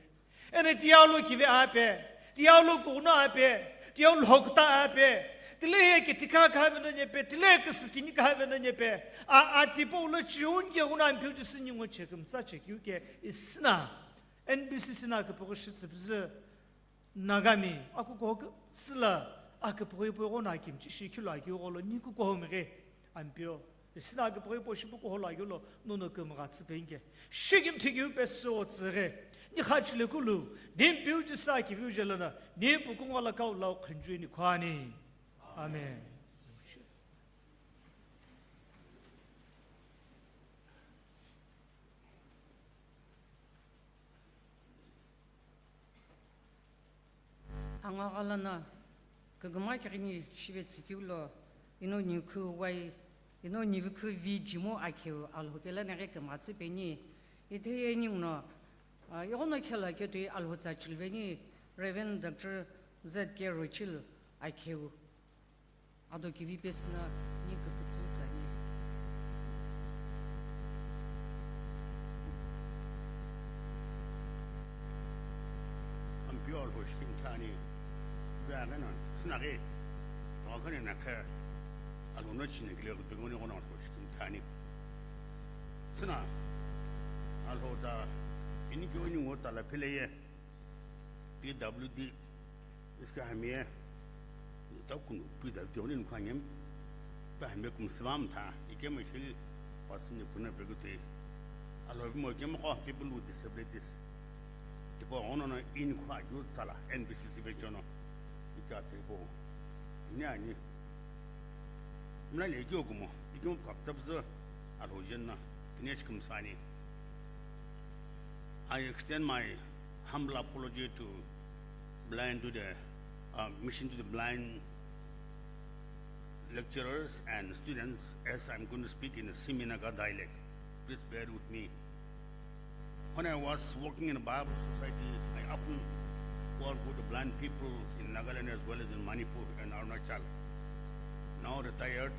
Eno tiyau lo kive ape, tiyau lo kughunu ape, tiyau lo hokuta ape, tile ye kitikha khave nani pe, tile ye kisikini khave nani pe, a, a tipau lo chiunke ghunu Ampeu Jisü ningu chekümtsa chekeu ke isina, N B C C na küpüghü shitsü püzü, Nagami, akukuho kütsüla, aküpüghü ipu ighono akimchi shi khilo akeu gholo, ni kukuho mighi, Ampeu. Isina aküpüghü ipu shipu kuholo akeu lo, nono kümgha tsüpenge. Shikimthi keu pesü o tsüghi. Ni khachile kulu, ni Ampeu Jisü akiviu jelana, ni pukungwa la kau lau khunjui ni khwani. Amen. Angaghalano, kükümgha kighini shivetsü keu lo, ino nikhu wai, ino nivikhu vi jimo akheu Alhou pelo naghi kümgha tsüpeni, itheye ninguno, a, ighono khelo ketoi Alhou tsa chiluveni, Reverend Doctor Z K Rochil akheu. Ado kivi pesü na ni kükütsü tsani. Ampeu Alhou shikimthi ani. Veghi na, sinaghi. Tokani na khe. Alhou no chini kile kutunguni kono Alhou shikimthi ani. Sina. Alhou ta ini kyo ini ngo tsala pile ye. P W D, iska hamye, ta kunu P W D ni khanyem, pa hamye kum swam tha, ikemu shil pasini puna pegute. Alhou vimo kemu ko people with disabilities. Tipo ono no in kwa yu tsala, N B C C vechono. Ika tse po. Ni ani. Mla le kyo kumo, ikemu kaptsapzo, Alhou jenna, pinesh kum sani. I extend my humble apology to blind, to the, uh, Mission to the Blind lecturers and students as I'm going to speak in the Simi Naga dialect. Please bear with me. When I was working in a Bible society, I often worked with the blind people in Nagaland as well as in Manipur and Arunachal. Now retired,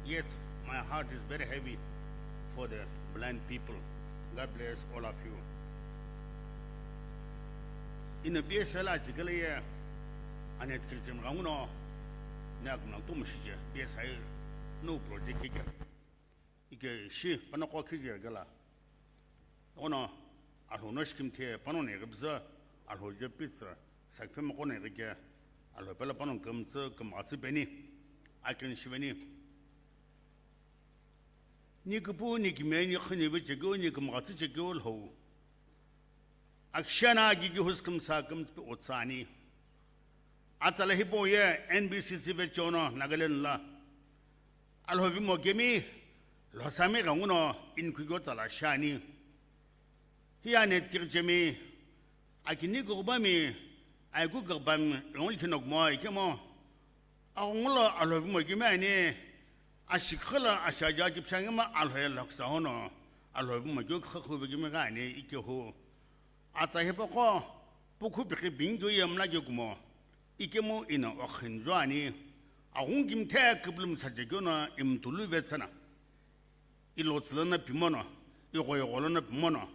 yet my heart is very heavy for the blind people. God bless all of you. Ina B S L a chikala ye, anet kirchim ganguno, nak nang tu mushije, B S I no project kike. Ike shi, pano ko kije gala. Ono, Alhou no shikimthi, pano ne gibza, Alhou je pizza, sakphe mo ko ne gike, Alhou pela pano gimtsa, gimgatsi beni, akin shiveni. Ni kupu, ni kime, ni khini ve chekeu, ni kumghatsi chekeu lhou. Akishena gigi hus kumsa kumtspi otsani. Atsala hipau ye N B C C vechono Nagaland la. Alhou vimo kemi, lhosami ghanguno inkugyo tsala shani. Hiya net kirchemi, akini kugbami, aiku kugbami, ngul kinokmo, ikemo. Aghungu lo Alhou vimo kemi ani, ashikha lo ashaja chipshangi ma Alhou ye laksa hono, Alhou vimo kyo khakhu vekemi gha ani ikehu. Atsa hepaqo, pukhu pikhi bingyo ye mla kyo kumo, ikemu ina okhinjo ani, aghungu kimthe kuplum sache kyo no imtulu vetsana. Ilo tsülana pimono, igho igho lana pimono,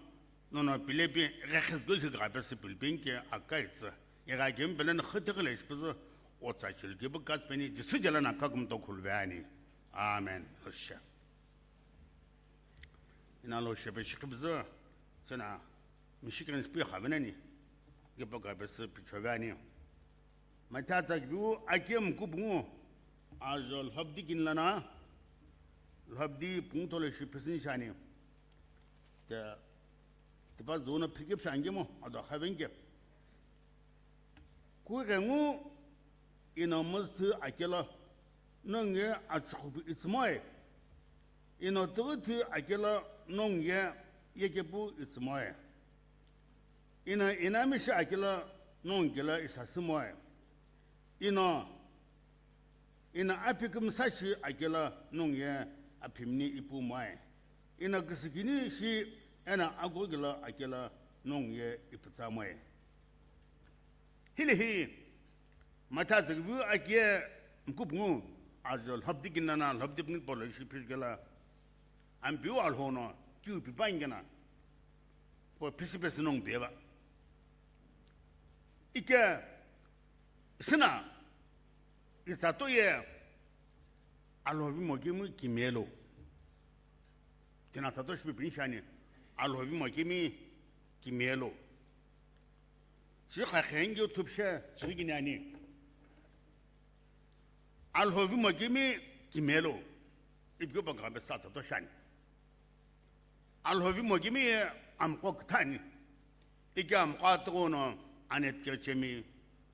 nono pilepi, ghekhizgul khigha pesi pilpinke akaitsa, igha kemi pelena khüthighi le shipüzü, otsa chilu kipu katsupeni Jisü jela na kakumto khuluve ani. Amen. Loshe. Ina lo shepe shikibzu, sena Michigan spi khavenani, kipu kapesü pichove ani. Matha tsa kipu akie mkupungu, ajo lhobdi kinlana, lhobdi pungtole shi pisin shani. Te, tipa zona phikip shange mo, ado khavenge. Kughengu ino muzthu akelo nonge achukhupu itsumoi. Ino tughuthi akelo nonge yekepu itsumoi. Ino inamishi akelo nongelo isasumoi. Ino, ino aphi kümsa shi akelo nonge aphimni ipumoi. Ino kisikini shi eno akugilo akelo nonge iputsamoi. Hile hi, Matha tsa kipu akie mkupungu, ajo lhobdi kinlana, lhobdi pungtole shi phishkela, ampiu alhono, kiu pipa ingena, po phisi phisi nong peva. Ike, sina, isato ye, alhovi mokemi kimelo. Tina sato shipi pinshani, alhovi mokemi kimelo. Shi khakhenge thupshe, chirigini ani. Alhovi mokemi kimelo. Ipyo pa kabe sa sato shani. Alhovi mokemi ye amqo kthani. Ike amqo atono anet kechemi,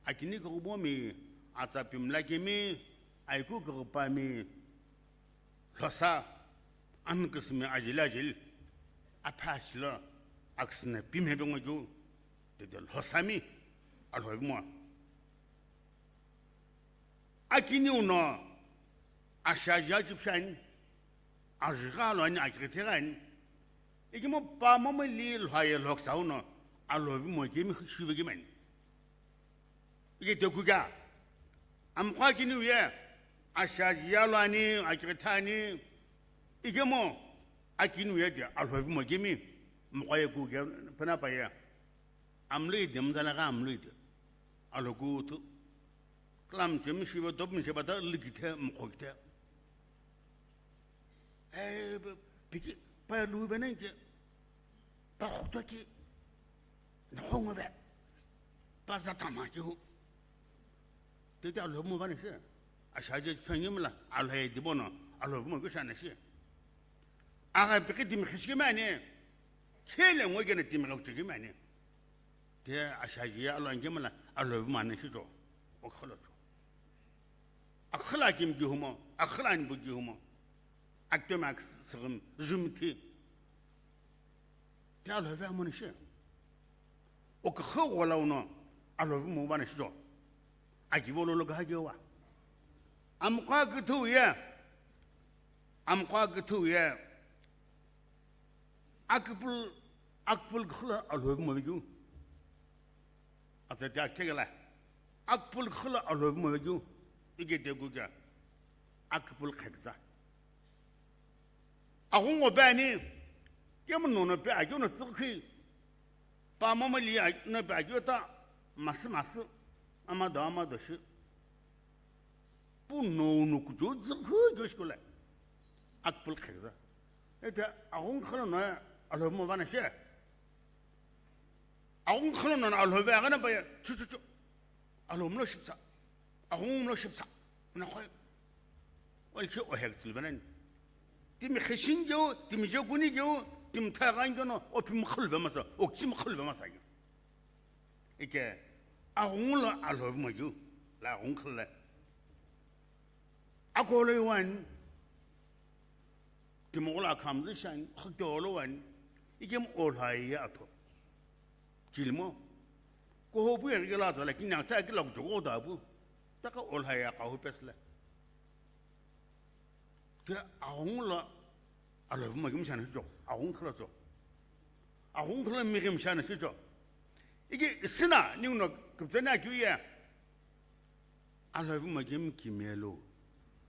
akini kubomi, atsa pimla kemi, aiku kupami, lhosa, ankisimi ajili ajili, apha shilo, aksine pimhe bengo ju, tete lhosami, alhovi mo. Akini uno, ashaji aji pshani, ajigha lo ani, akirithegha ani. Ikimo pa momo li lhoye lhoksa uno, alhovi mokemi shive kemani. Ike tekuka. Amqo akini uye, ashaji yalo ani, akiritha ani. Ikemo, akini uye de, alhovi mokemi, mqo ye kuke, pena pa ye. Amlo ide, mzala ka amlo ide. Aloku tu. Klam che mi shiba, top mi shiba ta likithe, mkhokithe. Eh, piki, pa lu vene ke. Pa khuta ki. Na khongo ve. Pa za tama ki hu. Tete alo mo vane she. Ashaje phengi mla, alo he dibono, alo mo ko shana she. Aga piki dim khishki mane. Khele ngo gene dim ga kuchki mane. Te ashaji ya alo angemala alo vumane shijo. Okholo jo. Akhla kim gihumo, akhla ni bu gihumo. Aktem ak sgim jumti. Te alo ve amone shi. Okho wala uno alo vumo vane shijo. Aki volo lo ga gewa. Amqa gthu ye. Amqa gthu ye. Akpul, akpul khula alhovi mo vegyu. Ata ta kegala. Akpul khula alhovi mo vegyu. Ige de guga. Akpul khekza. Agungo bani. Kemu nono pe agyo no tsukhi. Pa mama li no pe agyo ta. Masu masu. Ama do ama do shi. Pu no no kujo tsukhi gyo shikula. Akpul khekza. Ete agung khalo no alhovi mo vana she. Agung khalo no alhovi agana ba chu chu chu. Alhovi lo shipsa. Agung lo shipsa. Na khoi. Ol ki o hek tsul vanan. Timi khishin gyo, timi je kuni gyo, timi thagan gyo no, o pim khul ve masa, o kim khul ve masa gyo. Ike, agung lo alhovi mo gyo, la agung khal la. Akolo iwan, timo la kamzi shan, khakte olo wan, ikem olhai ya atho. Kilmo. Ko hopu ya gela ta la kinya ta kila ko jogo da bu. Ta ka olhai ya ka hu pesla. Te agung lo alhovi mo gim shana jo. Agung khla jo. Agung khla mi gim shana jo. Ike sina ning no kupjana kyu ya. Alhovi mo gim kimelo.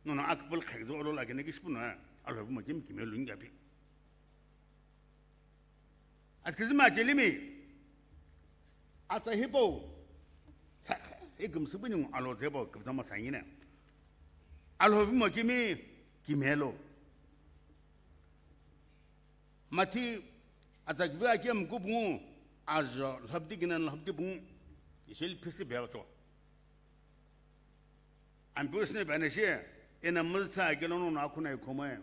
No no akpul khek jo lo la gene gish puno. Alhovi mo gim kimelo ngi api. Atkizima chelimi. Asa hipo. Sa, Ikümsü pu ningu alo tsübo küpütsa masa ngine. Alhou vimo kimi, kimelo. Mathi atsa kivi akemu kupungu, ajo lhapdi kina lhapdi pungu, isheli phisi bego cho. Ampeu sine bane shi, ina mizitha kelo nono akhuna ikhomoe.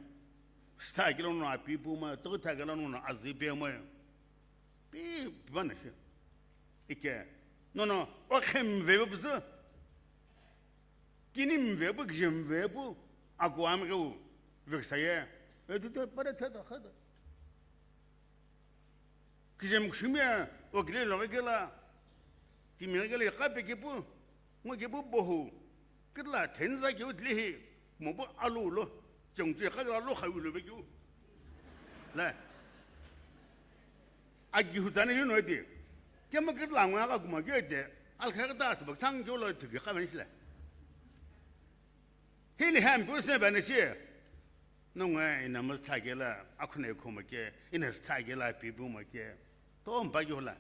Sitha kelo nono api pumoe, tokitha kelo nono azi pemoe. Pi, pi bane shi. Ike, nono, okhe mvebo buzu. Kini mvepu, kije mvepu, aku amgeu veksaye. Etute pare theta khata. Kije mkshimia, okile loge kela. Timi kela kape kipu, ngo kipu bohu. Kitla tenza kiu tlihi, mobu alu lo. Chengche khagla lo khawi lo vekiu. La. Agi hutsane yu no edi. Kema kitla ngo aga kuma kiu edi. Al khagta asbak sang kiu lo tigi khawen shile. Hili ham pu se bane shi. Nungwe ina must tagela, akhune kuma ke, ina tagela pipu ma ke. To mpa kiu la.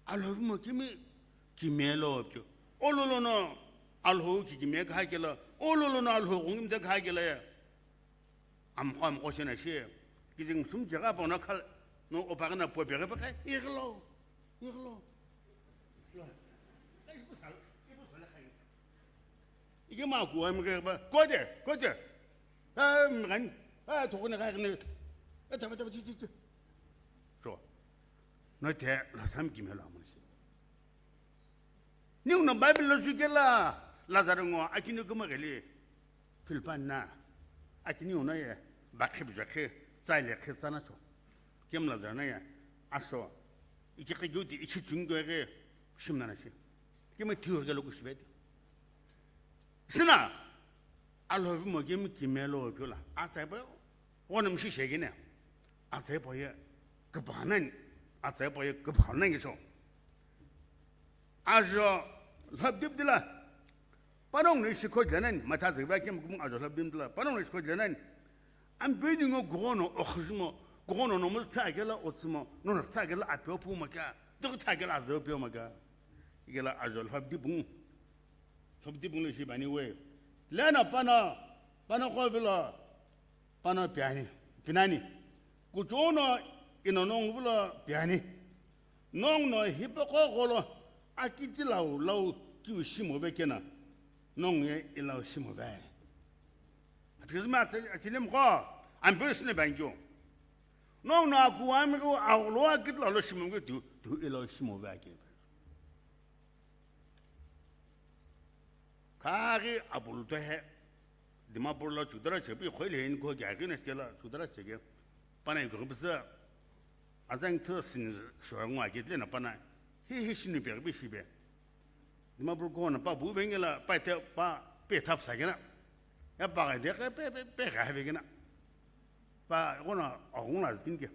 Alhou mo kimi, kimelo pyo. Ololo no, alhou ki kime kha kela, ololo no alhou kung de kha kela ya. Amqo amqo shena shi. Kijing sum jaga pa na khal, no opagana po bere pa kai, iglo, iglo. Ike ma ku amge ba, kote, kote. Ah, mgani, ah, tokone ka ne. Eh, taba, taba, chi, chi, chi. So, no te, lo sam kimelo amun shi. Niu no Bible lo sukela, Lazaro ngo, akinu kuma geli. Philpan na, akinu no ye, bakhe bjakhe, tsaile khe tsana cho. Kem Lazaro na ye, aso, iki ke guti, iki chungo ge, shimna na shi. Kime thiu gelo kushibedi. Sina, alhou mo kime kimelo pyola, atsai pa, wonam shi shegine. Atsai pa ye, kapanan, atsai pa ye, kapanan ge cho. Ajo lhapdip dila. Panong ni shikho dlanan, matha zikva kim kum ajo lhapdim dila. Panong ni shikho dlanan. Am bini ngo gono okhujmo, gono no mus thagela otsmo, no no thagela apyo pu maka, dog thagela azo pyo maka. Igela ajo lhapdip bung. Lhapdip bung le shi bani we. Lena pana, pana ko vilo. Pano piani, pinani. Kuchuno ino nong vulo piani. Nong no hipoko golo akiti lau lau kiu shimo vekena. Nong ye ilau shimo ve. Atkizma achilim ko ambus ne bangyo. Nong no aku ami ko aulo akiti lau shimo ke tu, tu ilau shimo ve ke. Khaghi apuluto he, Dimapur lo chudara chepi khoile hin ko kya kina kela chudara chege. Pana ko bisa azang thu sin shorngwa ke le na pana. Hi hi shini pe bi shibe. Dimapur ko na pa bu vengela pa te pa pe thap sa kena. Ya pa ga de pe pe pe ga he kena. Pa, kono, aghungu la zikini ke.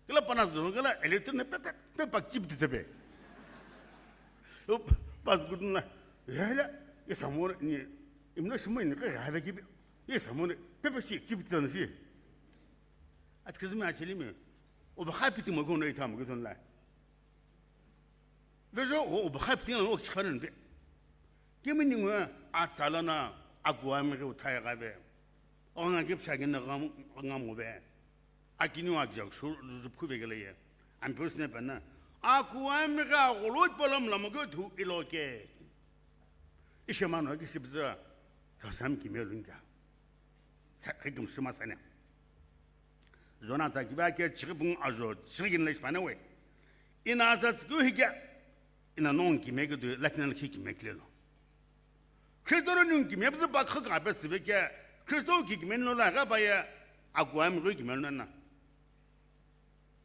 Kila pana zungu kila electric ne pe, pe, pe, pa chip tse pe. Up, pas gudun la. Ya, ya, ya samone, ni, imno shimo ni, ka, ka, ki, ya samone, pe, pe, si, chip tse na si. At kizmi achili me. O ba happy timo kono ita mo gudun la. Vejo, o, o, bakha piti ngalo, o, chikhanan pe. Kemi ningu, a, tsala na, a, kuami ke uthai ga ve. O, nga ke psa ke na ngam, ngam ve. A, kini wa, jak, shur, zup, khu ve gele ye. Am, pus ne pa na. A, kuami ga, golot, polam, lam, ke, thu, ilo, ke. Ishe mano, ke, sibza. Rasam, ki, melun, ka. Sa, ke, kum, suma, sa, ne. Zona tsa kiba ke chighi pungu ajo, chighi gini lesh pane we. Ina aza tsku hige, ina nong kime ke du, latina khi kime klelo. Kristo ro nung kime bza ba khaka be tsibe ke, Kristo ki kime no la ga ba ye, agwa mi ro kime no na.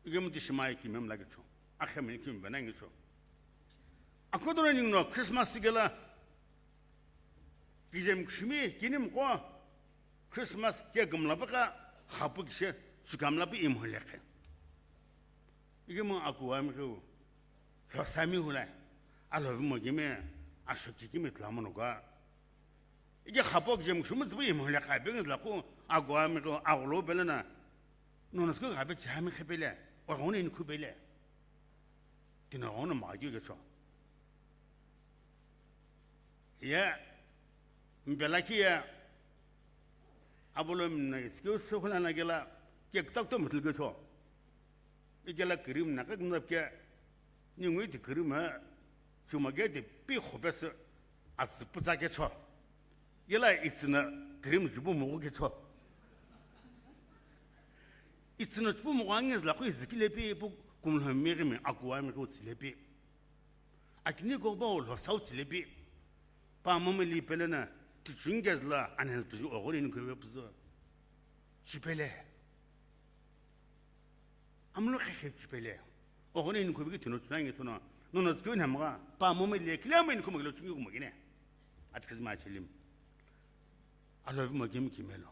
Ige mu tishima kime mla ke cho. Akhe mi kime bana ngi cho. Akodoro ning no Christmas sigela, kijem kshimi, kinim ko, Christmas ke gumla baka, hapu kishe, sukamla bi imhulekhe. Ige mo aku wa mi ku, lo sami hulai, alo vi mo gime, asho ki gime tla mo no ga. Ige hapu kijem kshimi zibu imhulekha, bi la ku, aku wa mi ku, aku lo bele na, no nas ku ga be chami khepele, o gone in khupele. Tino ghono maghi keu kecho. Ye, mpe lakhi ye, abolo mina excuse khulana kela, kek tak to mutlu kecho. Ikela cream na kak nap ke, ningu iti cream ha, chuma ke ti pi khopes, atsü putsa kecho. Yela itsüna cream jubu mogo kecho. Itsüna jubu mogo angez la khu izikile pi pu kumlo miri mi akua mi khu tsile pi. Akini ko ba lo sau tsile pi. Pa mama li pele na tichungez la anen pu ogo ni ko be pu. Chipele. Amlo khekhe chipele. Ogo ni ko be tino tsunangi tino. Nono tsuke na mga pa mama li kile mo ni ko mo lo tsungi ko mo gine. Atkhiz ma chilim. Alo vi mo gim kimelo.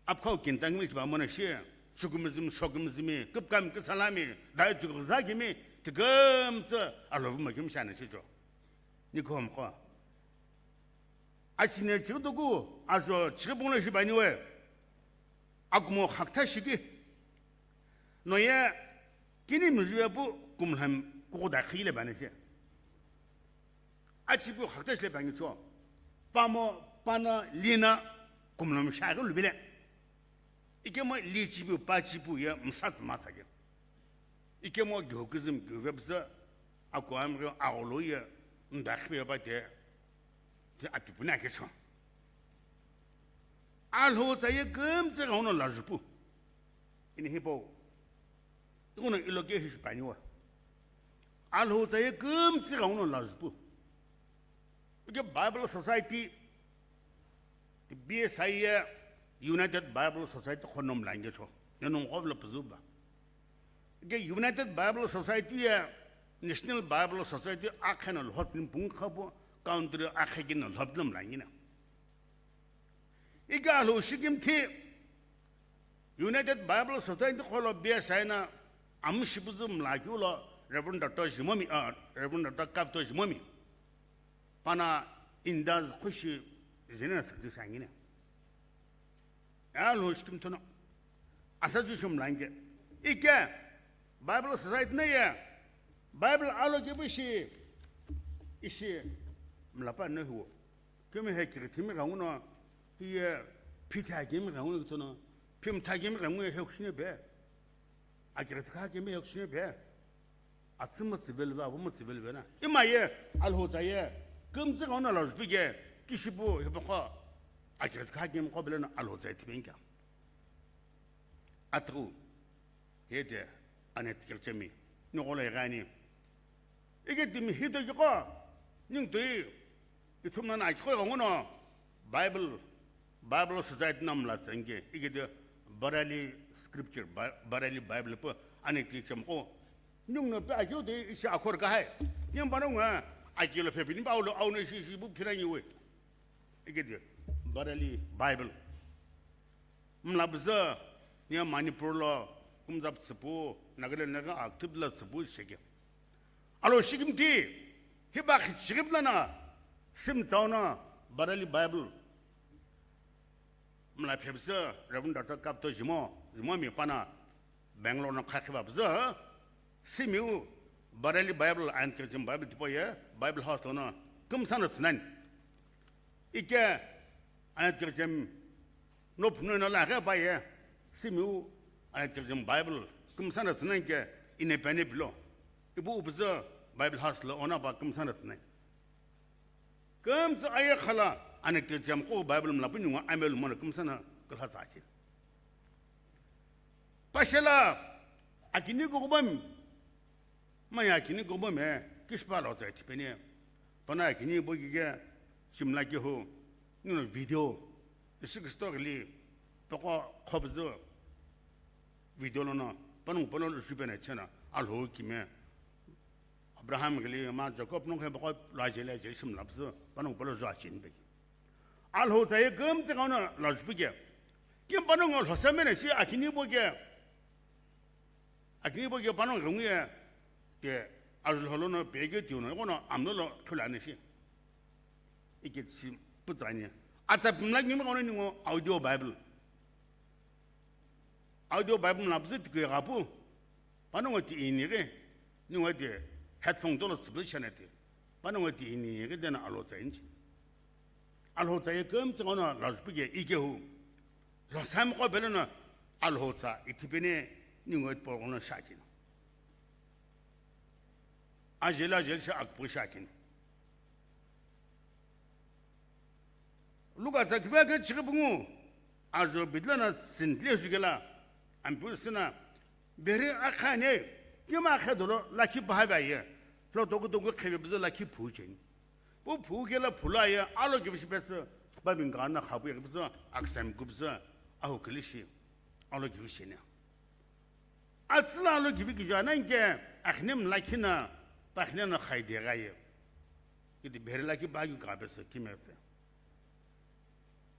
Apkhau kintang mi kiba mona shi, shukumizim, shokumizimi, kipkam kisalami, dai chukuzakimi, tigamtsa, alovu makim shana shicho. Nikom ko. Asine chikutuku, ajo chikibungla shi baniwe. Akumo khakta shiki. Noye, kini mijuya pu kumlham kukuda khile bani shi. Achipu khakta shile bangi cho. Pamo, pana, lina, kumlom shaghi lubile. Ikemo li chipu, pa chipu ye msatsi masake. Ikemo geokizim geovepsa, akuamri aolo ye, ndakhipe pa te, te apipuna ke cho. Alho tsa ye kumtse gauno lajupu. Ini hipo. Tuno ilo ke hishpaniwa. Alho tsa ye kumtse gauno lajupu. Ike Bible Society, B S I ye United Bible Society khonom lange cho. Yanong kovla puzuba. Ike United Bible Society ye National Bible Society akhena lhotni pung khapo country akhekina lhotnam langina. Ike alho shikim thi United Bible Society kholo B S I na amu shipuzu mla kiulo Reverend Doctor Jimomi, ah, Reverend Doctor Kapto Jimomi. Pana Indaz khushi zina sakti sangine. Alho shikim thono. Asa ju shum lange. Ike Bible Society na ye Bible alo ke bishi ishi mlapa no huo. Kemi he kiri thimi ganguno hiye phitha kemi ganguno thono phimtha kemi ganguno he kushine be. Akiri thakha kemi he kushine be. Atsüma tsüvelve, avuma tsüvelve na. Ima ye, alho tsa ye, kümtsü ghauna la jupi ke, kishipu, hipakho, akirikha kemkho bele na alho tsa ye tipenka. Atru, hede, ane tikirchemi, nyogola igani. Ike timi hito kiko, ningtui, Ithumna na akikho ighenguno Bible, Bible Society na mla tsenge, ikete Barali Scripture, Ba-, Barali Bible pu ani tikirchemkho. Ningno pe akio de ishi akhor kahai. Ning panongu akilo phepi ni paulo auno ishi ishi pu phirangi we. Ikete Barali Bible. Mla bza, nia Manipur lo, kumzap tsipu, Nagaland naga active la tsipu sheke. Alo shikimti, hiba khichigip lana, sim tsauna, Barali Bible. Mla phepsa, Reverend Doctor Kapto Jimo, Jimo mi pana, Bangalore na khakhiba bza, simiu, Barali Bible and Christian Bible tipo ye, Bible House lo na, kumsana tsnan. Ike, and Christian, No phunu no la ghe ba ye, simiu, ani tikirchim Bible, kumsana tsünan ke, ine pene pilo. Ibu upuzü Bible House lo ona ba kumsana tsünan. Kumtsü aye khala, ani tikirchim ko Bible mla punu ngo amel mona kumsana kulha sa chi. Pashela, akini ko kubam, Maya kini gobo me, kishpa lo tsai tipeni. Pana kini bo gige, shimla ki ho, nino video, Yesu Kristo gili, poko khobzu, video lo no, panung polo lo shupena chena, alho kime. Abraham gili, ma Jacob nung he poko lo ajele je shimla bzu, panung polo zo achin be. Alho tsai gum tse kauna lo shupike. Kim panung lo samene shi akini bo ge. Akini bo ge panongu ye, te, azulholo no pege tiuno, kono amno lo thulani shi. Ikit si putsani. Atsa pimla ngimi kono ningo audio Bible. Audio Bible na puzit ke gapu. Panongu ti ini ghi, ningu ti headphone dolo tsüpü shana ti. Panongu ti ini ghi dena Alhou tsa ini chi. Alhou tsa ye kümtsü ngono lajupike ikehu. Lhosami qo pelo no Alhou tsa ithipene ningu ti poghono shachino. Ajeli ajeli shi akpu shachino. Luka tsa kiva ke chighi pungu, ajo bidla na sintle sugela, ampu sina, beri akhane, kima khe dolo, lakhi baha ba ye, lo toku toku khebe bizo lakhi phu cheni. Pu phu kela phula ye, alo kivi shi pesa, ba binga na khapu ye bizo, aksam ku bizo, aho kilishi, alo kivi shene. Atsüla lo kivi kija na inke, akhine mlakhi na, pakhine na khaide gha ye. Kiti beri lakhi ba yu ka pesa kimetse.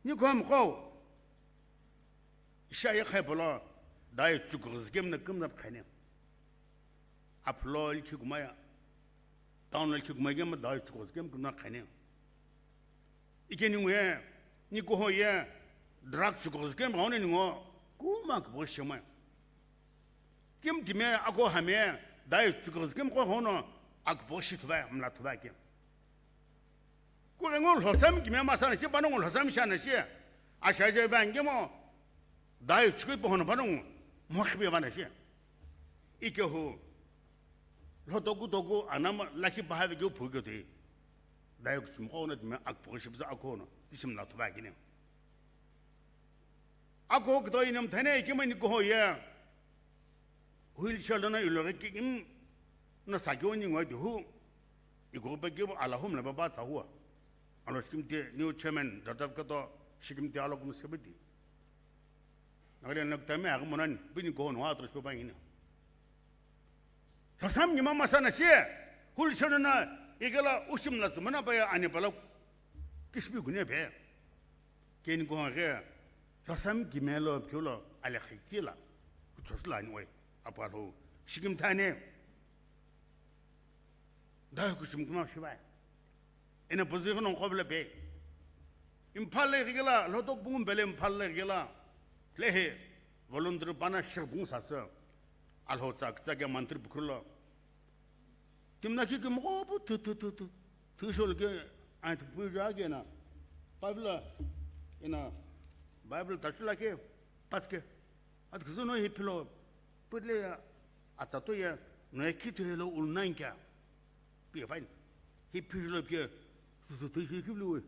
Ni khom kho. Isha ye khai polo, dai chukuzgem na kumna khane. Aplo likhi kumaya. Town likhi kumaya gem dai chukuzgem kumna khane. Ike ningu ye, ni koho ye, drug chukuzgem gha one ningu, kuma kubo shema. Kim time ako hame, dai chukuzgem ko hono, akbo shi thuba, mla thuba ke. Ku ngo lhosam kime masana shi, panongu lhosam shana shi. Asha je ba ngemo, dai chukui po hono panongu, mo khibe bana shi. Ikehu, lo toku toku, anama lakhi baha ve ke phu ke te. Dai kuchum ko hono time akbo shi bizo ako hono, tishim la thuba kine. Ako kito inam thane ikima ni koho ye. Wheelchair lana iloghi kikim na sakyo ni ngoi dihu. Iko pa kibo ala hum la baba tsa huwa. Alo shikim te new chairman, Doctor Kato, shikim te alo kum sebiti. Nagale nak tame agum monan, bini koho no atro shipa bangina. Lhosam ni mama sana shi, wheelchair na, ikela ushim la tsumana pa ya ani pala kishbi gune pe. Keni ko ge, lhosam kimelo, kyolo, ale khitila, kuchosla ni oi, apa lo, shikim thane. Dai kushim kuma shibai. Ena position on qovle pe. Imphal le gila, lotok bung bele Imphal le gila. Lehe, volunteer bana shir bung sasa. Alho tsa, tsa ke mantri bukhulo. Timna ki kim qo pu tu, tu, tu, tu. Tu shol ke, ai tu pu ja ke na. Bible, ena, Bible ta shula ke, pas ke. At kuzu no hi philo, putle ya, atsa to ya, no ya ki to helo ulnan kya. Pi ya fine. Hi philo ke, tu, tu, tu, shi ki lu.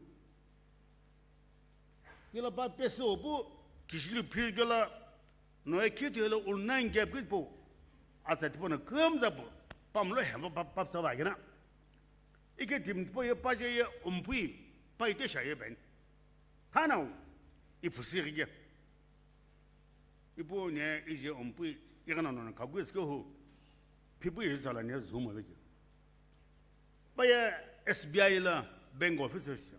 Kila pa peso pu, kishili phi kila, no ya ki to helo ulnan kya pi po. Atsa tipo na kum za po, pam lo he pa, pa, pa, sa ba kina. Ike tim tipo ye pa je ye umpui, pa ite sha ye ben. Thanau, ipusi ke. Ipu ne ije umpui, igana no kagu iske hu. Phipu ije sala ne zuma beke. Paye S B I la bank officer shi.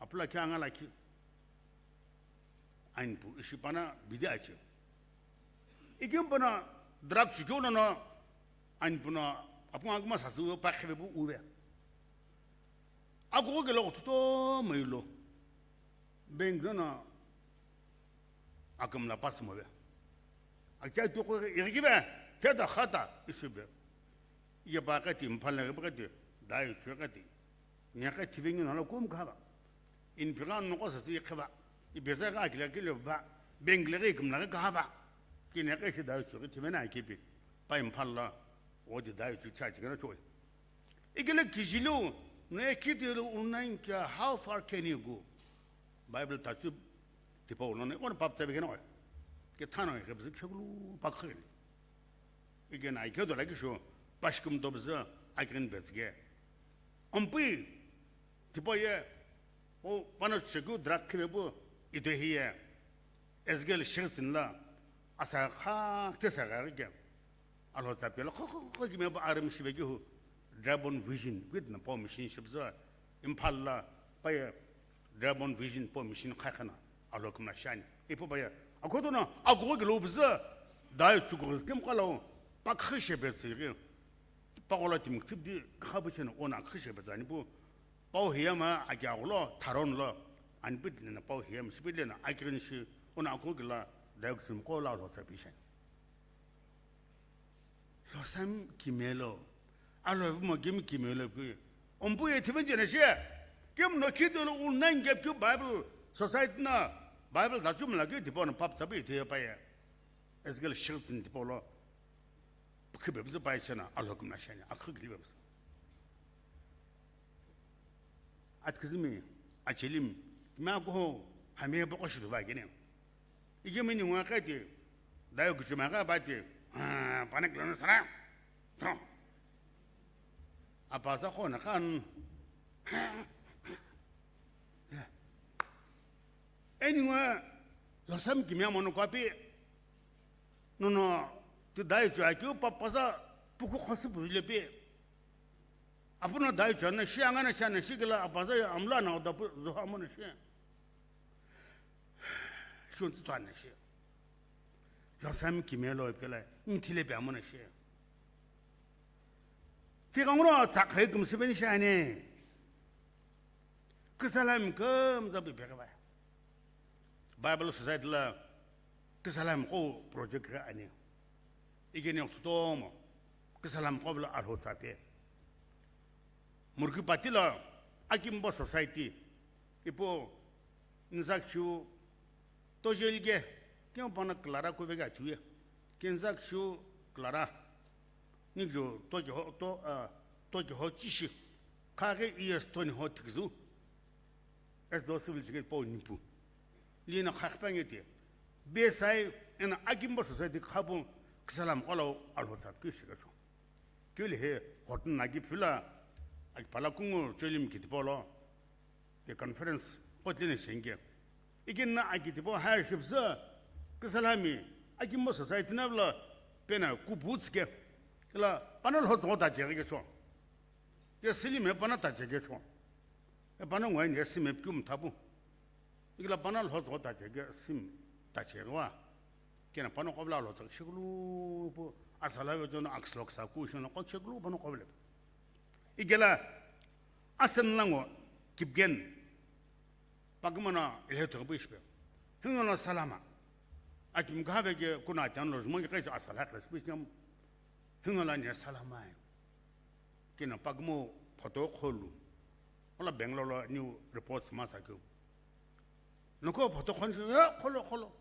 Apula kya nga la ki. Ain pu ishi pana bidi achi. Ikim pana drug chikyo no no. Ain puna apu nga kuma sasu pa khebe bu uve. Ako ke lo to mai lo. Bank no no. Akam la pas mo be. Akcha to ko iri ki be. Te da khata isu be. Ye ba ka ti Imphal na ba ka ti. Dai chu ka ti. Nya ka ti vengi na lo kum ka ba. In pira no ko sa si ka ba. I be sa ka ki la ki le ba. Bank le ki kum la ka ba. Ki ne ka si dai chu ka ti na ki pi. Pa Imphal la. O di dai chu cha chi ka na chu. Ikele kijilu, ne kitilu unain kya, how far can you go? Bible tachu tipa ulo ne, on pap tabe kena. Ke thano ke bizu chaglu pak khel. Ike na ike do la kisho, pashkum do bizu, akin bezge. Ampui, tipa ye, o pano chegu drak khibe bu, ite hiye. Ezgel shirtin la, asa kha te sa ga ke. Alho tsapela kho kho kho kime ba arim shibe ki hu. Dragon Vision, with na po machine shibza. Imphal la, pa ye Dragon Vision po machine khai khana. Alho kuma shani. Ipo pa ye. Akoto na, ago ki lo bza. Dai chuko kim kala. Pa khe shebe tsiri. Pa kola tim tip di kha bu chen ona khe shebe tsani bu. Pau hiyama akya lo, tharon lo. Anpit lena pau hiyam shibit lena akirin shi. Ona ako ki la, dai kusum ko la lo tsapi shani. Lhosami kimelo, Alhou vumokimi kimelo pi. Ompu ye thiven jena shi. Kim no khito lo unang gap kyu Bible society na Bible da chum la kyu tipo no pap sabi the pa ye. Ezgel shirtin tipo lo. Khibe bizu pa ye chena Alhou kim na shani akhu gili be. Atkizimi, achelim, ma ko hame boko shidu va gene. Ige mini ngwa kati, dayo kuchuma ka bati, ah, panik lana sara. To. Apasa ko na kan. Eni ngwa, lhosami kimia mono kwapi. No, no, ti dayo chua kyu papasa, puku khosi puzile pe. Apuno dayo chua na shi anga na sha na shi kila apasa ya amla na oda pu zuha mo na shi. Shun tsi twa na shi. Lhosami kimelo ipkela, nthile pe amo na shi. Ti kangro tsa khai kum siben shi ane. Kisalam kum zabi pe ka ba. Bible Society la Kisalam ko project ka ani. Igeni oktomo Kisalam ko bla Alhou tsape. Murki patila Akimbo Society ipo nzak shu tojelge kyo pana Clara ko vega tuye. Kenzak shu Clara ni jo to ke ho to a to ke ho chishi. Kage yes to ni ho tikzu. As though civil secretary po nipu. Lina khakpa ngeti. Besai ena Akimbo Society khapu Kisalam kolo Alhou tsat kyu shikacho. Kyu le he hotun nagi phila akpala kungu cholim kitipo lo. Ye conference kotlene shenge. Ikin na akitipo higher ship za Kisalami Akimbo Society na bla pena kupu tske. Kila pana Alhou tsota jege cho. Ye sili me pana ta jege cho. E pana ngwa ni sime pkum thapu. Ikila pana Alhou tsota jege sim ta jege wa. Kena pana kobla Alhou tsak shiklu pu asala ve jono akslok sa ku shino ko shiklu pana kobla. Igela asen lango kipgen. Pakmana ilhe thongpu ishpe. Hingola salama. Akim kave ke kuna tan lo jmo ke kaisa asala klas pi nyam. Hingola ni salama. Kina pakmo photo kholu. Ola Bangalore lo new reports masa kyo. Noko photo khon e kholo kholo.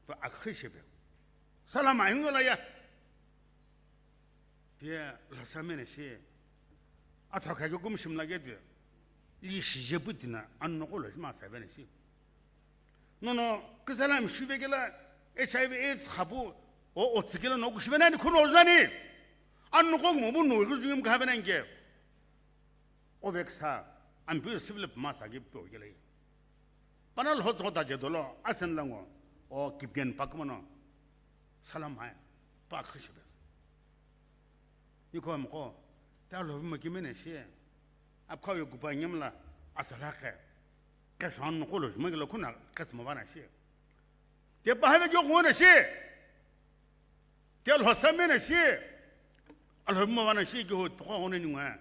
Pa akhi shebe. Salama hingola ya. Pia lhosami na shi. Atho kha kum shim lage de. Li shije putina an noko lo ma sa vena shi. No no, Kisalam shive kela H I V AIDS khapu o otsikela no kushivena ni khuno ojnani. An noko mo bu no ru jingim kha vena nge. O veksa ambi sivle ma sa ge po kela. Pana Alhou tsota je dolo asen lango o kipgen pakmano. Salam hai pa khishibes. Iko mko ta lo mo kimene shi. Apkha yo kupa nyamla asala ke. Ke san no kolo mo ke lo kuna ke mo bana shi. Te pa hebe jo ngona shi. Te Alhou samena shi. Alhou mo bana shi ke ho pa ko ngona ni ngwa.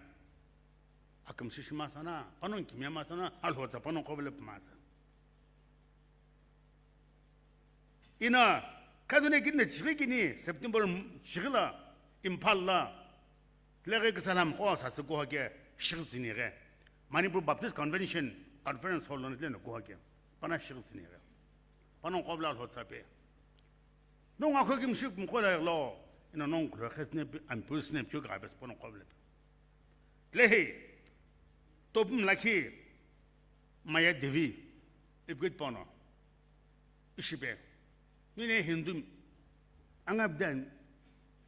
Akam shi shi masana, panon kimia masana, Alhou tsa panon kobele masana. Ina, kadune kinne chighi kini September chighi la Imphal la tlaghi Kisalam ko sasü ko hake shighi tsini ghe. Manipur Baptist Convention Conference Hall lo tleno ko hake. Pana shighi tsini ghe. Panon kobla Alhou tsa pe. Nongu akho kimshik mkhola lo, ina nongu khlo khesne ampu sne pyo ka bes panon kobele. Lehi, topum lakhi Maya Devi, ipgit pono, ishipe. Nine Hindu, angabdan,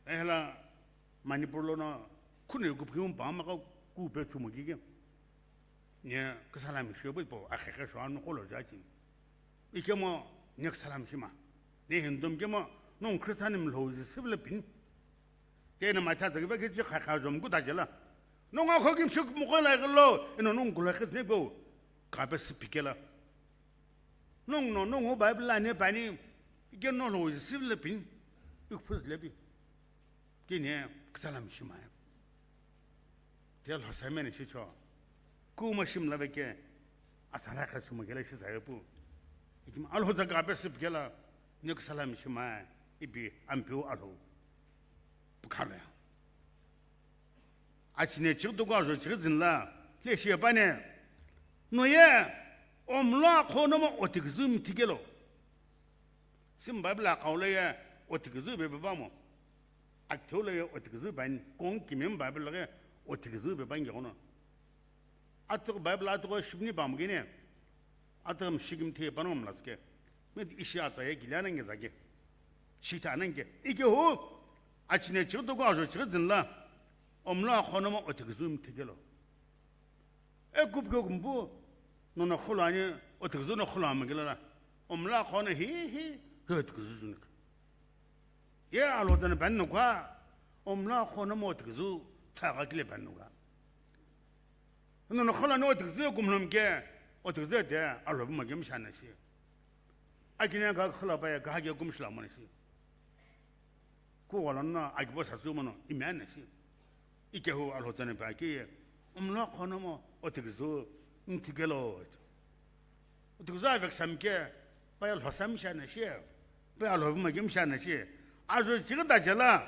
ehla Manipur lo no, khune kupium pa maka kupe chumo gige. Nye Kisalam shiyo po, akheke shwa no kolo jachi. Ikemo, nye Kisalam shima. Ne Hindu kemo, non Christian mlo sivle pin. Tena matha zagi vagi chi kha kha jom ku dajela. Nongu akho kimshik mkhola gelo, ino nongu kula khit ne go. Kape sipikela. Nongu no, nongu Bible la ne pani, ike no lo sivle pin. Ikphus lebi. Kine Kisalam shima. Te Alhou samena shicho. Kuma shim lave ke asala ka shuma kele shi sayo pu. Ikim Alhou zaka ape sipikela. Nye Kisalam shima. Ipi ampiu Alhou. Pukha lo ya. Achine chighi tuku ajo chighi zini la, le shiye pani. No ye, omlo akhono mo otikizü mithike lo. Sim Bible akhau lo ye, otikizü pe pe pamo. Akitheu lo ye, otikizü pani. Kong kimem Bible lo ye, otikizü pe pani kono. Atughu Bible atughu shipni pamukini. Atughu mshikimthi pano mlatsike. Miti ishi atsa ye kiliana nge zake. Shita nange. Ike hu. Achine chighi tuku ajo chighi zini la. Omlo akhono mo otikizü mithike lo. E kupke kumpu. Nono khulani otikizü no khulani kila la. Omlo akhono hi hi. Hi otikizü junik. Ye alhozana pano kha, omlo akhono mo otikizü, thaga kile pano kha. Nono khulani otikizü kumlhom ke, otikizü de, alhovi mo kemi shana shi. Akine ka khula pa ye, ka hage kumshla mo shi. Ku wala na, akibo sasu mo no, imana shi. Ikehu alhozana pa ki, omlo akhono mo otikizü, mthike lo. Otikizü avekisami ke, pa ye alhosami shana shi. Pa ye alhovi mo kemi shana shi. Ajo chighi da jela,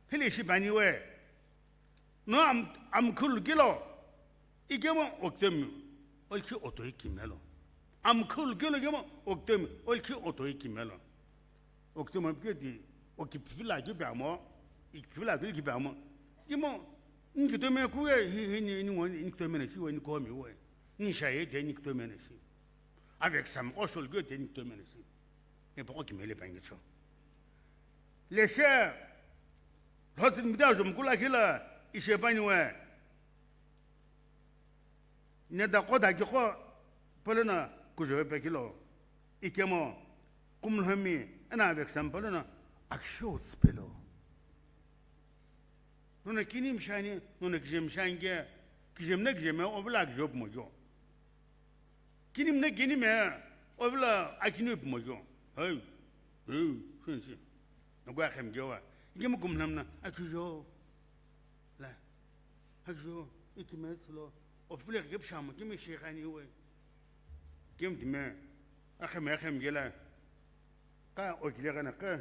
hili shi pani we. No am, amkhulu kilo, ikemo oktemi, olki otoi kimelo. Amkhulu kilo kemo oktemi, olki otoi kimelo. Oktemi pike di, oki pifila ki pamo, iki pifila ki pamo. Kemo, niki tome kuwe, hi, hi, ni, ni, ni, niki tome na shi we, ni komi we. Ni shaye de niki tome na shi. Avekisami ko shol ge de niki tome na shi. Ne poko kimele pangi cho. Leshe, lhozin mida jom kula kila, ishe pani we. Ne da koda ki ko, pole na kujo pe kilo. Ikemo, kumlhomi, ena avekisami pole na, aksho tsipelo. Nono kini mshani, nono kijem mshani ke, kijem na kijem, ovila kijo pmo jo. Kini mna kini me, ovila akini pmo jo. Hey, hey, shensi. Nagwa khem jo wa. Ikemo kumlhom na, akijo. La. Akijo, ikime tsilo. Ovile ke pshamo, kimi shikhani we. Kim dime, akhem, akhem gela. Ka okile kana ka,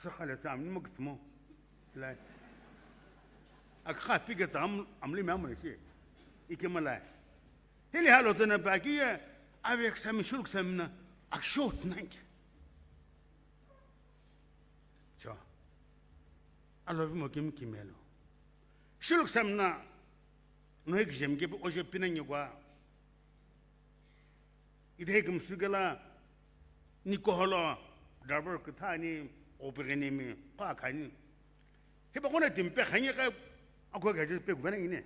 sa khale sa amni mo kitsmo. Lai. Ak kha pi ke sa am, amli me amri shi. Ike malai. Hili halo tana pa ki ye, avekisami shulukisami na, ak shot nanke. Cho. Alovi mo kim kimelo. Shulukisami na, no ek jem ke oje pinange kwa. Ithei kümsü kela, ni koholo, driver küthani, opegheni mi, kha khani. Hipa kona tim pe khanye ka, akwa gaje pe guvena ine.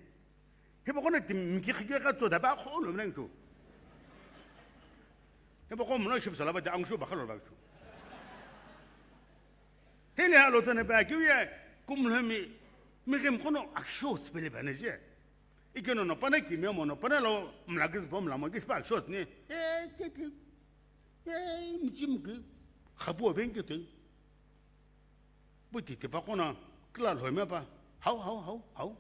Hipa kona tim miki khike ka tsoda ba kho no vena ngitu. Hipa ko mno ship sala ba de angshu ba khalo ba chu. Hele alo tane ba kiu ye, kumlhami, mi kim kono aksho tsipele ba ne je. Ikeno no pana kimi mo no pana lo mla kis bo mla mo kis pa shot ni. Eh, tete. Eh, mchim ki. Khapu venke te. Buti te pa kona kila lo me pa. Hau, hau, hau, hau.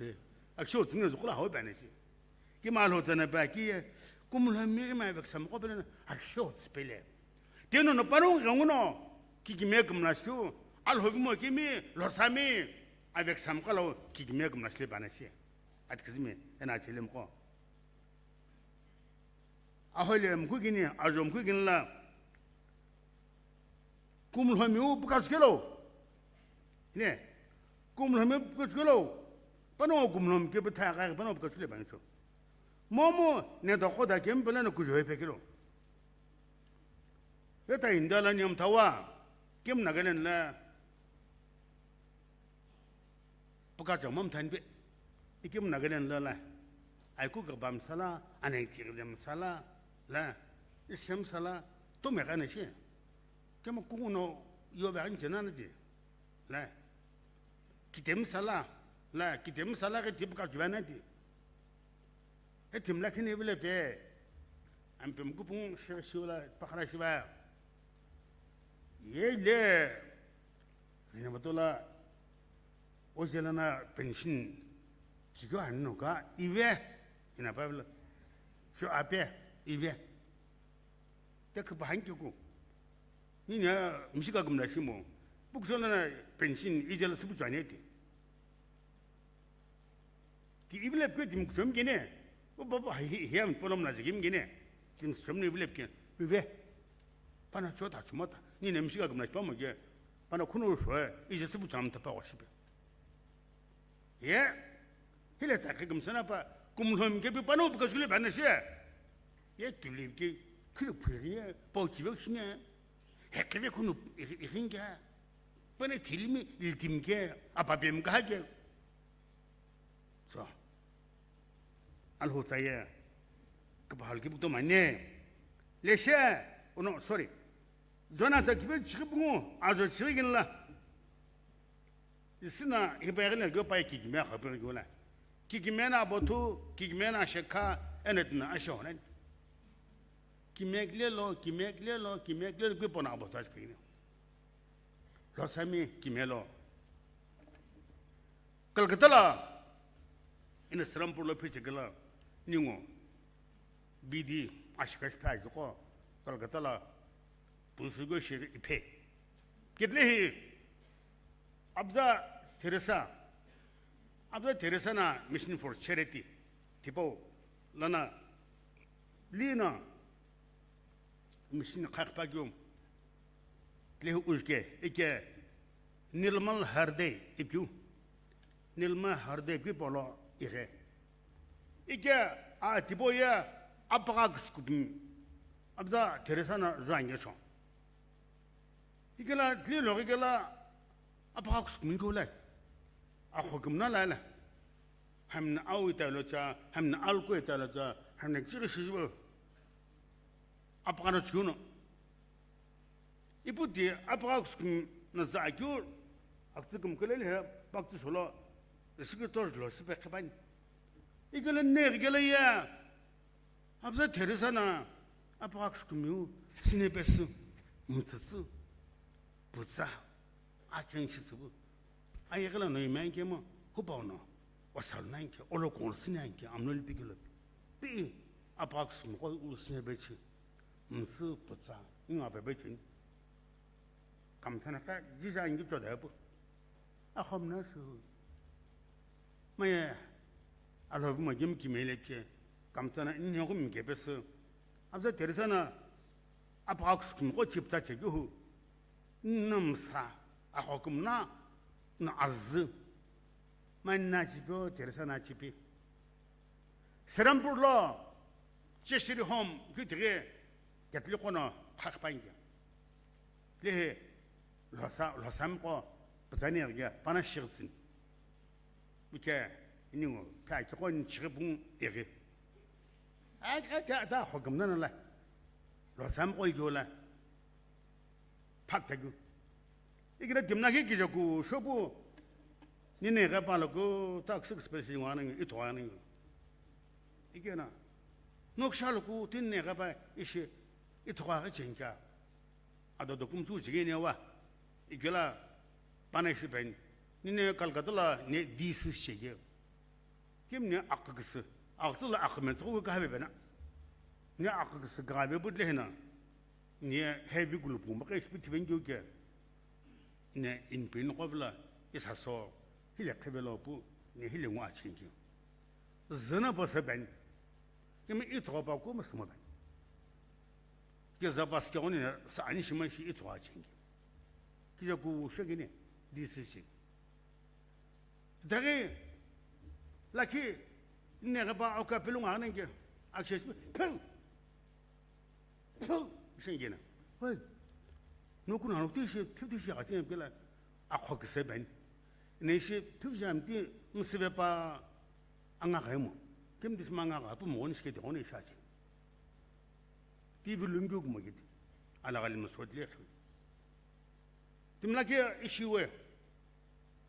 Eh, aksho tsinge zo kula hau bane shi. Ki ma lo tana pa ki, kumlo mi ma vek sam ko bane aksho tsipele. Teno no pano nganguno ki kimi kumla shu. Al hovi mo kimi lo sami avek sam kala ki kimi kumla shle bane shi. Atkizimi, ena achilim ko. Ahoile mkugini, ajo mkugini la. Kumlhomi u pukachukelo. Ne, kumlhomi u pukachukelo. Pano kumlhomi ke putha ka, pano pukachule bangcho. Momo, ne da khoda kem pele no kujo epekelo. Eta indala nyam thawa, kem nagalen la. Puka chomam thanpe, ikim Nagaland lo la, aiku gabam sala, anengkirlem sala, la, ishem sala, to me gane shi. Kemo kuno yo ba nje na ti. La. Kitem sala, la, kitem sala ke tip ka jwa na ti. E tim la kini bile pe. Am pem kupung shi shi la pakra shi ba. Ye le. Zina batola. Ojela na pension chikyo anino ka ive. Ina pa bla. Sho ape ive. Te kpa han kyo ku. Ni na mishika kumla shimo. Kukuso lono pension ijelo süpu chani ti. Ti ivi lepke timi kusomi kene. O baba hi hi hi am polom na jigim kene. Timi somi ivi lepke. Vive. Pana chota chumata. Ni nem shiga kumna pamo je. Pana kunu shwe. Ije süpu cham tapa wa shipe. Ye. Hile tsakhe kumsana pa kumlhom ke pi pano buka shule bana she. Ye kili ke kili phiri ye pau chive shine. He keve kunu iringa. Pane thilimi litim ke apapem ka ke. So. Alho tsaye. Kapahal ke bukto mane. Leshe. Oh no, sorry. Jona tsa kive chikibungu ajo chigin la. Isina hipa yaghile kyo pai kikime kha pyo kyo la. Kikime na bothu, kikime na shekha, ena tina asho na. Kimekle lo, kimekle lo, kimekle lo kyo pona bothu ash kine. Lhosami kimelo. Kolkata la, ina Serampore lo phichekela, ningo, B D, ashikash pha ko, Kolkata la, pusu go shi iphe. Kitle hi, Abza Teresa. Abza Teresa na Mission for Charity. Tipo, lana, lina, mission khakpa kyo. Tlehu ujke, ike, Nirmal Hriday ipyu. Nirmal Hriday ipyu polo ike. Ike, a, tipo ya, apaka kusukupin. Abza Teresa na juan yesho. Ikela, tle lo ikela, apaka kusukupin ko lai. Akho kumna lai lai. Hamna au ita lo cha, hamna alko ita lo cha, hamna kiri shijibo. Apaka no chikuno. Ipu ti apaka kusukupin na za kyu, aktsü kumkele le, paktsü solo, sikito lo sipe khabani. Ikela ne ikela ya. Abza Teresa na apaka kusukupin u sine pesu, mtsütsü, putsa, akeng shitsübu. Ayegela no imanke mo, hupau no, wasalu nanke, olo kong sine anke, amno lipikilo. Pi, apaka kusukupin ko u sine pechi, mtsü, putsa, inga pepechi. Kamtsana ka, jija ingi choda pu. Akhomna su. Maye, alhovu ma gim kimele ke, kamtsana inyo gum ke pesu. Abza Teresa na, apaka kusukupin ko chipta chegihu. Namsa, akhokumna, na azü. Mai na chipi o, Teresa na chipi. Serampore lo, Cheshire Home, kyu tighi, Catholic kono, khakpa inge. Lehe, lhosa, lhosami ko, pütsani erge, pana shigtsin. Buke, iningo, pya kiko ni chighi pung erge. Ai, ai, ta, ta, khokumna na la. Lhosami ko ikyo la. Phak thakyu. Ikira timna ki kija ku shopu. Nine gha pa lo ku tak six pe shi ngwa nang, itho nang. Ikena. Noksha lo ku tin ne gha pa ishi itho gha chen kya. Ado dokum tu jige ne wa. Ikela pana ishi pen. Nine Kolkata la ne D C shege. Kim ne akakisi, aktsüla akme tsoko ka habe bena. Ne akakisi ka be but lehena. Ne heavy gulu pumba ka ishi tiven gyo ke. Ne in pin ko vla isa so, hile khevelo pu, ne hile ngwa chingi. Zena pa se ben. Kim itho pa ko mas mo ben. Ke za pas ke oni sa ani shima shi itho chingi. Kija ku shegene, D C C. Dagi, laki, nne gaba oka pilunga nenge, akses, pum! Pum! Shengena. Hoi. Nokuna nokti shi, tibti shi, aksin pila, akho kise ben. Ne shi, tibjam ti, msive pa, anga kaimo. Kim dis manga ka, pu mo ni shike de oni shachi. Ti vilungu mo giti. Ala gali mo sot le. Timla ke ishiwe.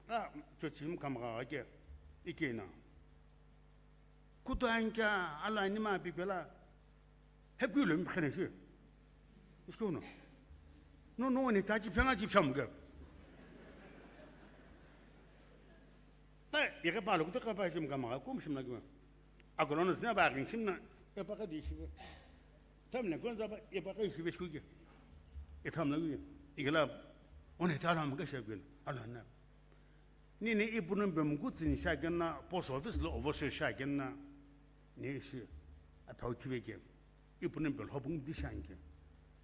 A, chochim kamga ke. Ikena. Kutu anka ala ni ma pipela. Hep kulo mi khene shi. Isko no. No, no, ni ta chi phenga chi pham ga. Ta, ike pa lo kutu ka pa chi kamga, kum shim na gima. Akolono sina ba kin shim na. E pa ka di shi. Tam le kon za ba, e pa ka shi be shu ge. E tam la ge. Ikela Ono ita alo amka shapina, alo na. Nini ipuno bemku tsini shakena, post office lo overseer shakena, ni ishi aphau thive ke. Ipuno bel hopung di shanke.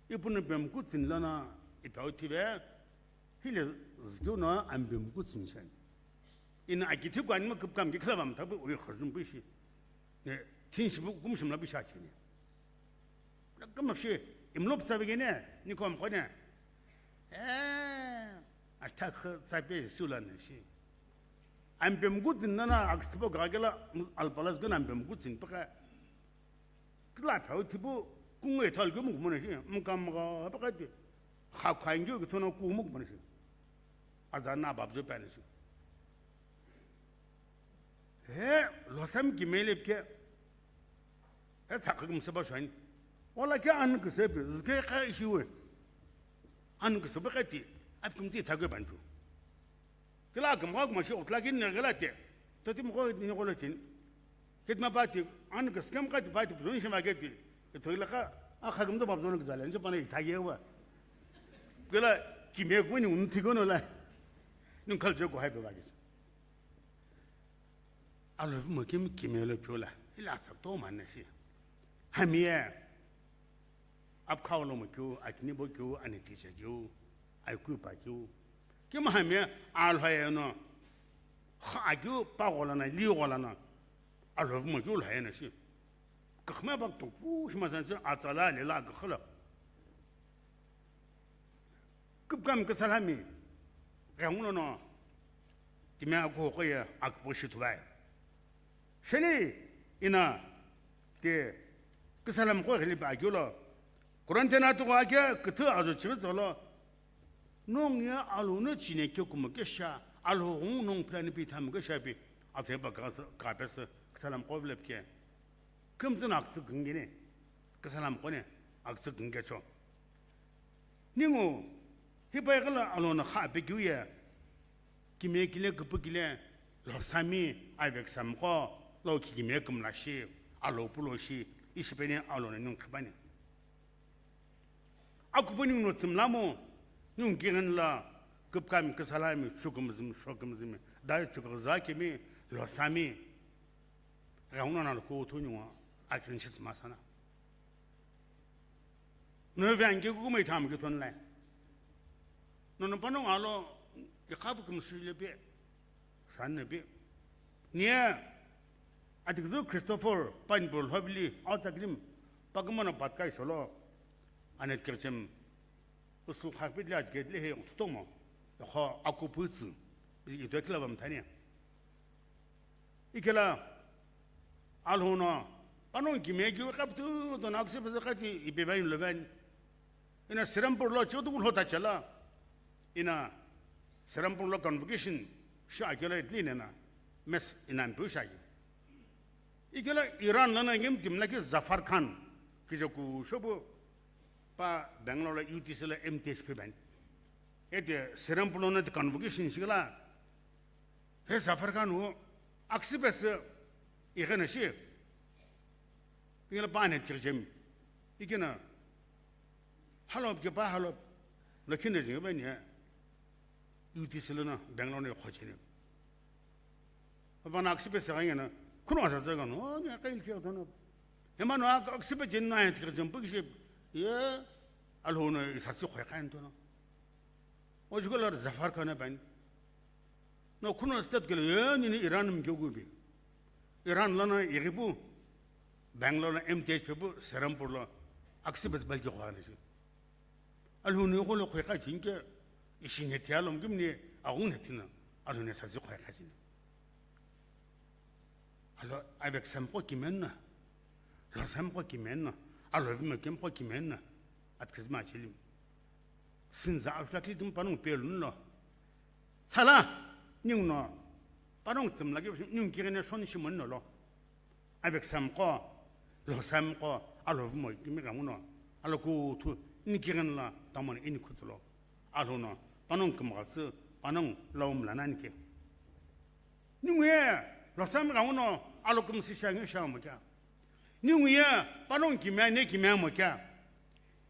Ipuno bemku tsini lana iphau thive, hile zikyo na ambemku tsini shan. Ina akithiku anima kupkam ke khala bam thabu uye khajum bishi. Ne, thin shibu kum shimla bisha chini. Kama shi, imlop tsabe gene, ni kom kone. Eh, athak tsabe sulan shi. Ambemku tsini nana akstipo gagela alpalas gana ambemku tsini paka. Kila thau thipu kungwe thal ke muk mona shi, mukam ga pa ka ti. Kha khangyo ke thono ku muk mona shi. Aza na bab jo pan shi. He, losam ki melep ke. He, sakha kum seba shani. Wala ke an ke sepe, zke kha shi we. An ke sebe ka ti, ap kum ti thagwe banchu. Kila kama kuma shi utla kin ne gala te. To ti mo ko ni ko lo chin. Kit ma pati, an ka skam ka ti pati pun shi ma ke ti. To la ka, a kha gam to ma zon ka zalen shi pa ne ta ye wa. Kila ki me ko ni un ti ko no la. Nun kal jo ko hai pe ba ke. Alo mo kim ki me lo pyo la. Ila sa to ma na shi. Ha mi ye. Apkhau lo mo keu, akini bo keu, anitiche keu, aikupa keu. Kimhami alhoye no, kha akeu, pa golana, li golana, alhovu mo keu lhoye na shi. Kakhme bak to pu shima sanse, atsala, lela, kakhala. Kupkam kasalami, gangulo no, kimya ko ko ye, akpo shi tuwai. Sheli ina te kisalam ko hili ba gyulo. Kuran tena tu ga ke kithu azu chibi zolo. Nong ya alu no chine ke kuma ke sha, alu hung nong plan pi tham ke sha pi. Athe ba ka sa, ka pe sa, kisalam ko vlep ke. Kim zin ak zik ngine. Kisalam ko ne, ak zik nge cho. Ningu, hipai kala alo na kha pe kyu ye. Kime kile kupu kile, lo sami, avek sam ko, lo ki kime kumla shi, alo pulo shi, ishipeni alo na nung khipani. Akupuni no tsimlamo, nung kigen la, kupkam kisalami, chukumzim, shokumzim, dai chukuzakimi, lo sami. Gauna na ko tu nyua, akin shis masana. No vyan ke ku mai tham ke ton lai. No no pano alo ke khabu kum sile pe. San ne pe. Nie atikzu Christopher Pine Ball Hobili outside rim pagmana patkai solo. Anet kerchem usul khakbit le ajget le he tutomo. Kho akuputsu. Bi idokila bam thani. Ikela alhono panong kime kyu kaptu to nak se pese kati ipe vain lo vain. Ina Serampore lo chotu lo ta chala. Ina Serampore lo convocation sha akela itli nena mes ina mpu sha. Ikela Iran lana ngem timla ki Zafar Khan kije ku shobo pa Bangalore la U T C la M T H pe ban. Ete Serampore lo na convocation shigla. He Zafar Khan wu aksipes ighena shi. Ngila pa ne tirjem. Ikena halop ke pa halop. Lakhin ne jingba ne. U T C lo na Bangalore ne khochine. Pa na aksipes ga ngena. Kuno sa sa ga no ne kail ke dono. Hema no aksipes jin na tirjem pu shi. Ye alhono isasi khoi khan dono. Ojuko la Zafar Khan ban. No khuno state kele ye nini Iran mkyogu bi. Iran lana iribu. Bangalore la M T H pepu Serampore lo aksipes balki khwani shi. Alhuni ko lo khoi kha chinke ishi ne tia lom kimni agun ne tina. Alhuni sasi khoi kha chin. Alo avek sem ko kimenna. Lo sem ko kimenna. Alo vime kem ko kimenna. At kizma chilim. Sinza aflakli dum panong pelun lo. Sala, ning no, panong tsim lagi, ning kirene son shimon no lo. Avek sam ko, lo sam ko, alo mo, kimi kamu no, alo ku tu, ning kiren la, tamon ini kutu lo. Alo no, panong kumgatsu, panong laum lanan ke. Ninguye, losam ga uno, alokum si shangi shamo kya. Ninguye, panong kimya ne kimya mo kya.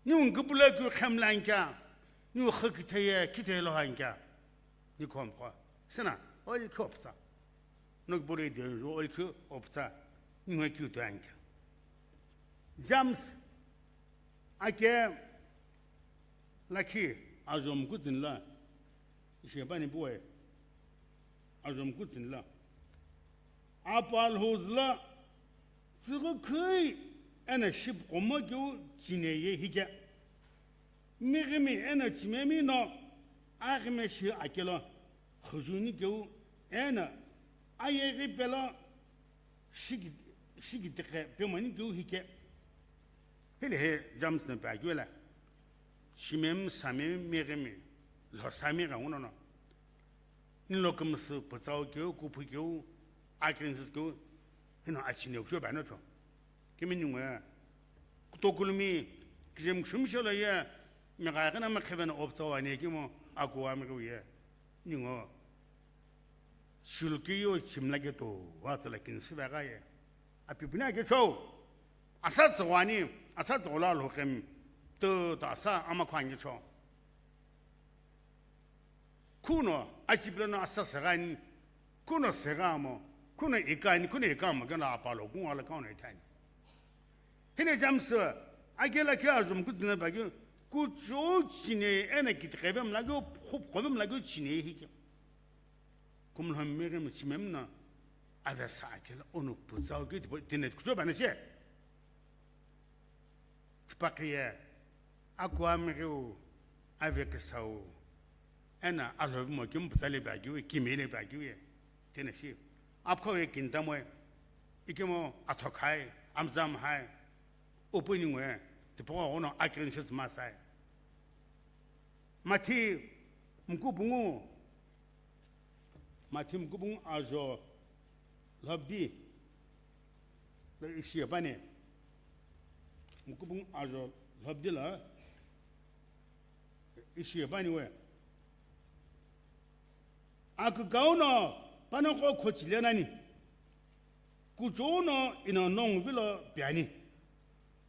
Ningu kubula ku khemlan kya. Niu xü kithe ye, kithe lo hankia. Ni khomkho. Sina, oli khopsa. Nuk buri de ju oli khu opsa. Niu kiu to hankia. James ake lakhi ajom kuzinla. Ishe bani boy. Ajom kuzinla. Apal hozla. Tsügü khui ena ship komo keu chine ye hike. Mighimi eno chimemi no aghime shi akelo xüjuni keu eno ayeghi pelo shiki-, shikitikhe pemani keu hike. Hile he James no pa keu la. Chimemi, samemi, mighimi, lhosami gha nguno no. Nilo kümsü pütsau keu, kuphu keu, akrensis keu, hino achine keu ba no cho. Kimi ningu, kutokulumi, kijem shumshelo ye, megha gana ma khevena optsau ani kimo, akuwa mi ye, ningu, shulki yo chimla ke to, wa tsala kinsi ba ga ye. Apipina ke cho, asa tsawani, asa tsawala lo kem, to, to asa ama khwani cho. Kuno, achipilo no asa sagani, kuno segamo, kuno ikani, kuno ikamo, kena apalo, kung ala kauna itani. Hine James, agela ke ajum kutina bagi, kucho chine, ena kitkebe mlagi, khup khobe mlagi chine hike. Kumlo mege mchimem na, avesa akela, onu putsau ke, tipo, tinet kucho bana che. Tipakiye, akuamighiu, avekisau, ena alhovi mo kimu putsale bagiu, kimele bagiu ye, tena shi. Apkho ye kintamoe, ikimo athokhai, amzamhai, upuni ngoe, tipoko ono akrensis masai. Mathi mkubungu, Mathi mkubungu ajo lhobdi, lo ishi yabani, mkubungu ajo lhobdi la, ishi yabani we. Akükau no panongu khochile nani. Kuchou no ino nongu vilo piani.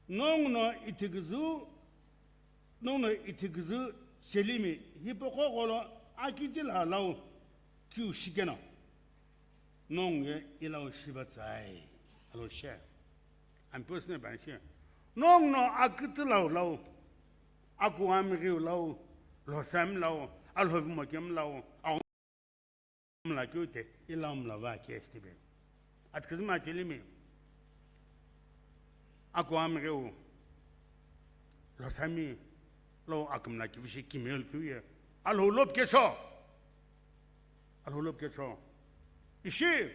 Nongu no ithiküzü, nongu no ithiküzü chelimi hipaqo gholo akitila lau kiu shikeno. Nongu ye ilau shivatsai. Alo she. Ampeu sine bani shi. Nongu no akitilau lau. Akuamighiu lau. Lhosami lau. Alhovi mokem lau. Mla keu te, ilau mla va ke shtibe. Atkizima chelimi. Akuamighiu. Lhosami. Lo akümla kivishi kimel kiu ye. Alhou lop kecho. Alhou lop kecho. Ishi.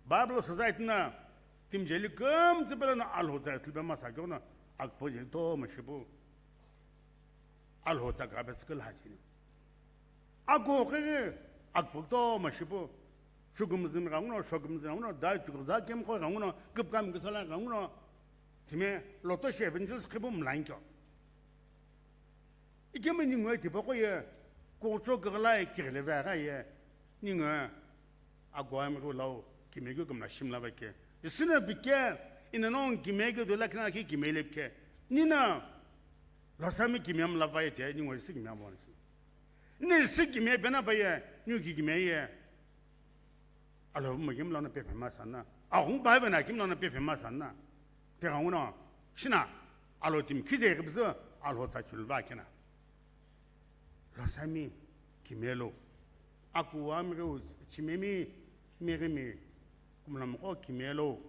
Bible society na. Timjeli kümtsü pelo na alhou tsa tlbe masa kyo na. Akpo jeli to ma shipu. Alhou tsa gabe tsikil hachini. Ako khe akpokto ma shipu. Chukumzin ganguno, shokumzin ganguno, dai chukza kemkho ganguno, kipkam kisala ganguno. Time loto she evangelist khibu mlankyo. Ikemi ningu tipoko ye, kocho kagla ye, kigle va ga ye, ningu Aguami lau, kimegyo kumla shimla vake. Isina bike, ina nong kimegyo dola kina ki kimele bike. Nina, lhosami kimem la vaye te, ningo isi kimem bon si. Ni isi kime bena vaye, niu ki kime ye. Alo mo kim lana pepe masana. Ahung ba bena kim lana pepe masana. Te ga uno, shina, alo tim kije kibzu, alo tsa chulva kina. Lhosami kimelo. Akuwa mighiu chimemi, mighimi, kumlamqo kimelo.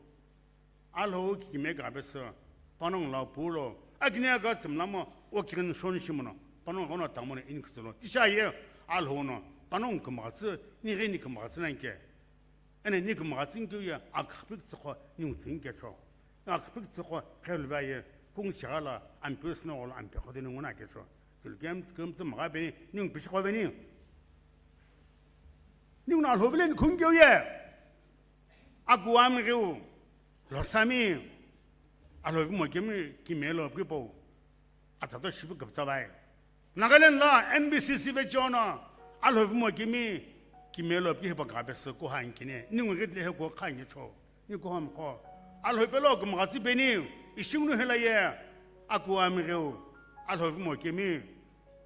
Alhou kikime gabesü, panongu lau pulo. Akini aga tsimlamo, o kirin shon shimono. Panongu kono tamono in kitsilo. Tisha ye, alhou no, panongu kumghatsi, nighi ni kumghatsi nanke. Ene ni kumghatsi nkeu ye, akhpik tsikho, ni ngutsi nkecho. Akhpik tsikho, khelva ye, kung shagala, ampes no golo, ampe khode ni nguna kecho. Chulkem tsiküm tsi maga beni, ning pishikho beni. Ning na lhovile ni khungkeu ye. Akuwa mighiu, lhosami, alhovi mokemi kimelo pipo. Atsato shipu kaptsa vai. Nagaland la N B C C vechono, alhovi mokemi kimelo pi hipa kapesü kuha nkine. Ningu git lehe ko kha ngecho. Ni kohom ko. Alhoi pelo kumghatsi beni, ishingnu hela ye, akuwa mighiu, alhovi mokemi,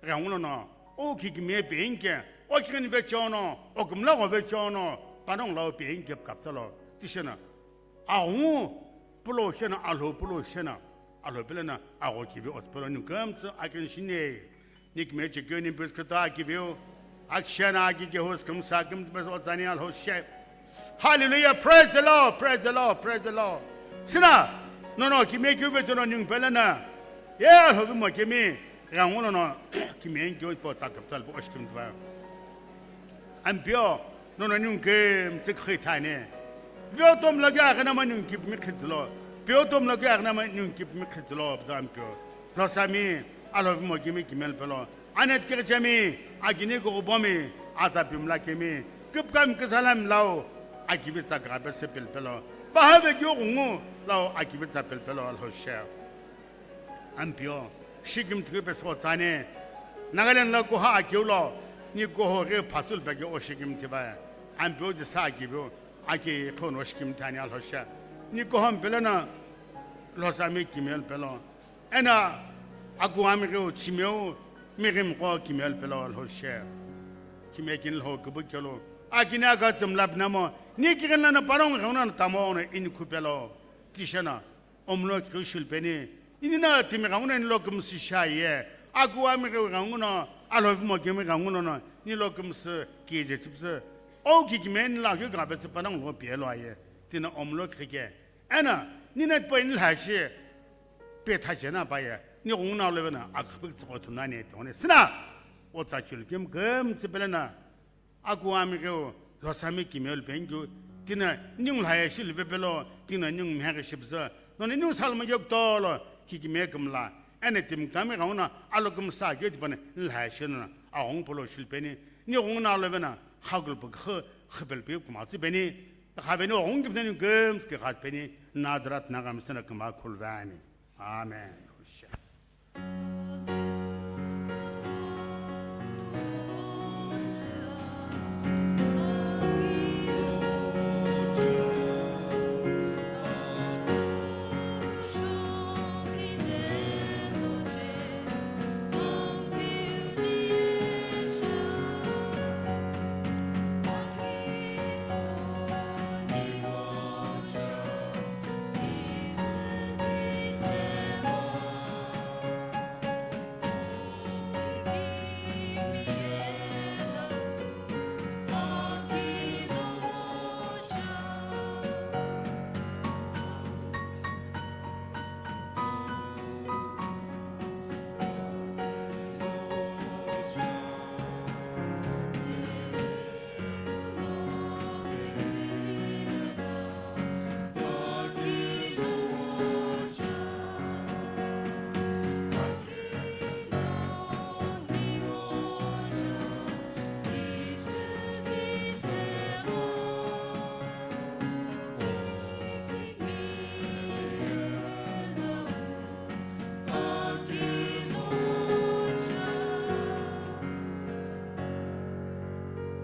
ghenguno no, o kikimiye penike, o kikini vecheono, o kumla gho vecheono, panongu lau penike kaptalo, tishena, aghungu pulo shena, alho pulo shena, alho pelena, agho kivi otpelo ni kamtsu akin shine. Nikme chekyo ni pes kata kiviu. Akshana aki ke hos kamsa kam pes otsani alho she. Hallelujah. Praise the Lord. Praise the Lord. Praise the Lord. Sina. No, no, kime kyu ve no ning pelana. Ye alho mo kime. Ghenguno no. Kime kyu po ta kaptal po oshkim tva. Ampio, no no nung ke mtsik khithane. Vio tom lagi akhana ma nung kip mi khizlo. Pio tom lagi akhana ma nung kip mi khizlo bzampio. Losami, alov mo kimi kimel pelo. Anet ke chemi, agini ko obomi, ata pimla kemi. Kip kam kisalam lao, agivitsa grabe se pil pelo. Bahave gyo ngu lao agivitsa pil pelo alhoshe. Ampio, shikim tiki peso tsane. Nagaland la koha akiu lo, ni koho ghe phasul peke o shikim tiba. Ampio ji sa akiu, aki khon o shikim tani alhosha. Ni koho mpelena, losami kimel pelo. Ena, aku ami ghe o chimeu, mi gim ko kimel pelo alhosha. Kime kin lho kubu kelo. Akini aga tsumlap namo, ni kigen lana parong ghe una tamo ona in kupelo. Tishena, Omlo keu shulpeni, inina timi ganguna nilo kumsisha ye, aku ami geu ganguna, alhovi mo kemi ganguna no, nilo kumsi kije chipsi, o kikimeni la keu gabe tsi panang lo pielo aye, tina omlo kike. Ena, nina pa in la shi, pe tha jena pa ye, ni gunguna lo bena, akpik tsiko tunani tone, sina, o tsa chul kim kim tsipelena, Aku ami geu, losami kimel pengyu, tina ning lhaya shil vepelo, tina ning mhege shibza, noni ning salma yok tolo, ki kime kumla, ene tim tami gauna, alo kumsa ge tipane, lhaya shina, aong polo shil peni, ni gong na lo vena, hagul pagkh, khbel pe kuma tsi peni, khaveni ong gibne ning gums ke khat peni, nadrat nagam sana kuma kulvani. Amen.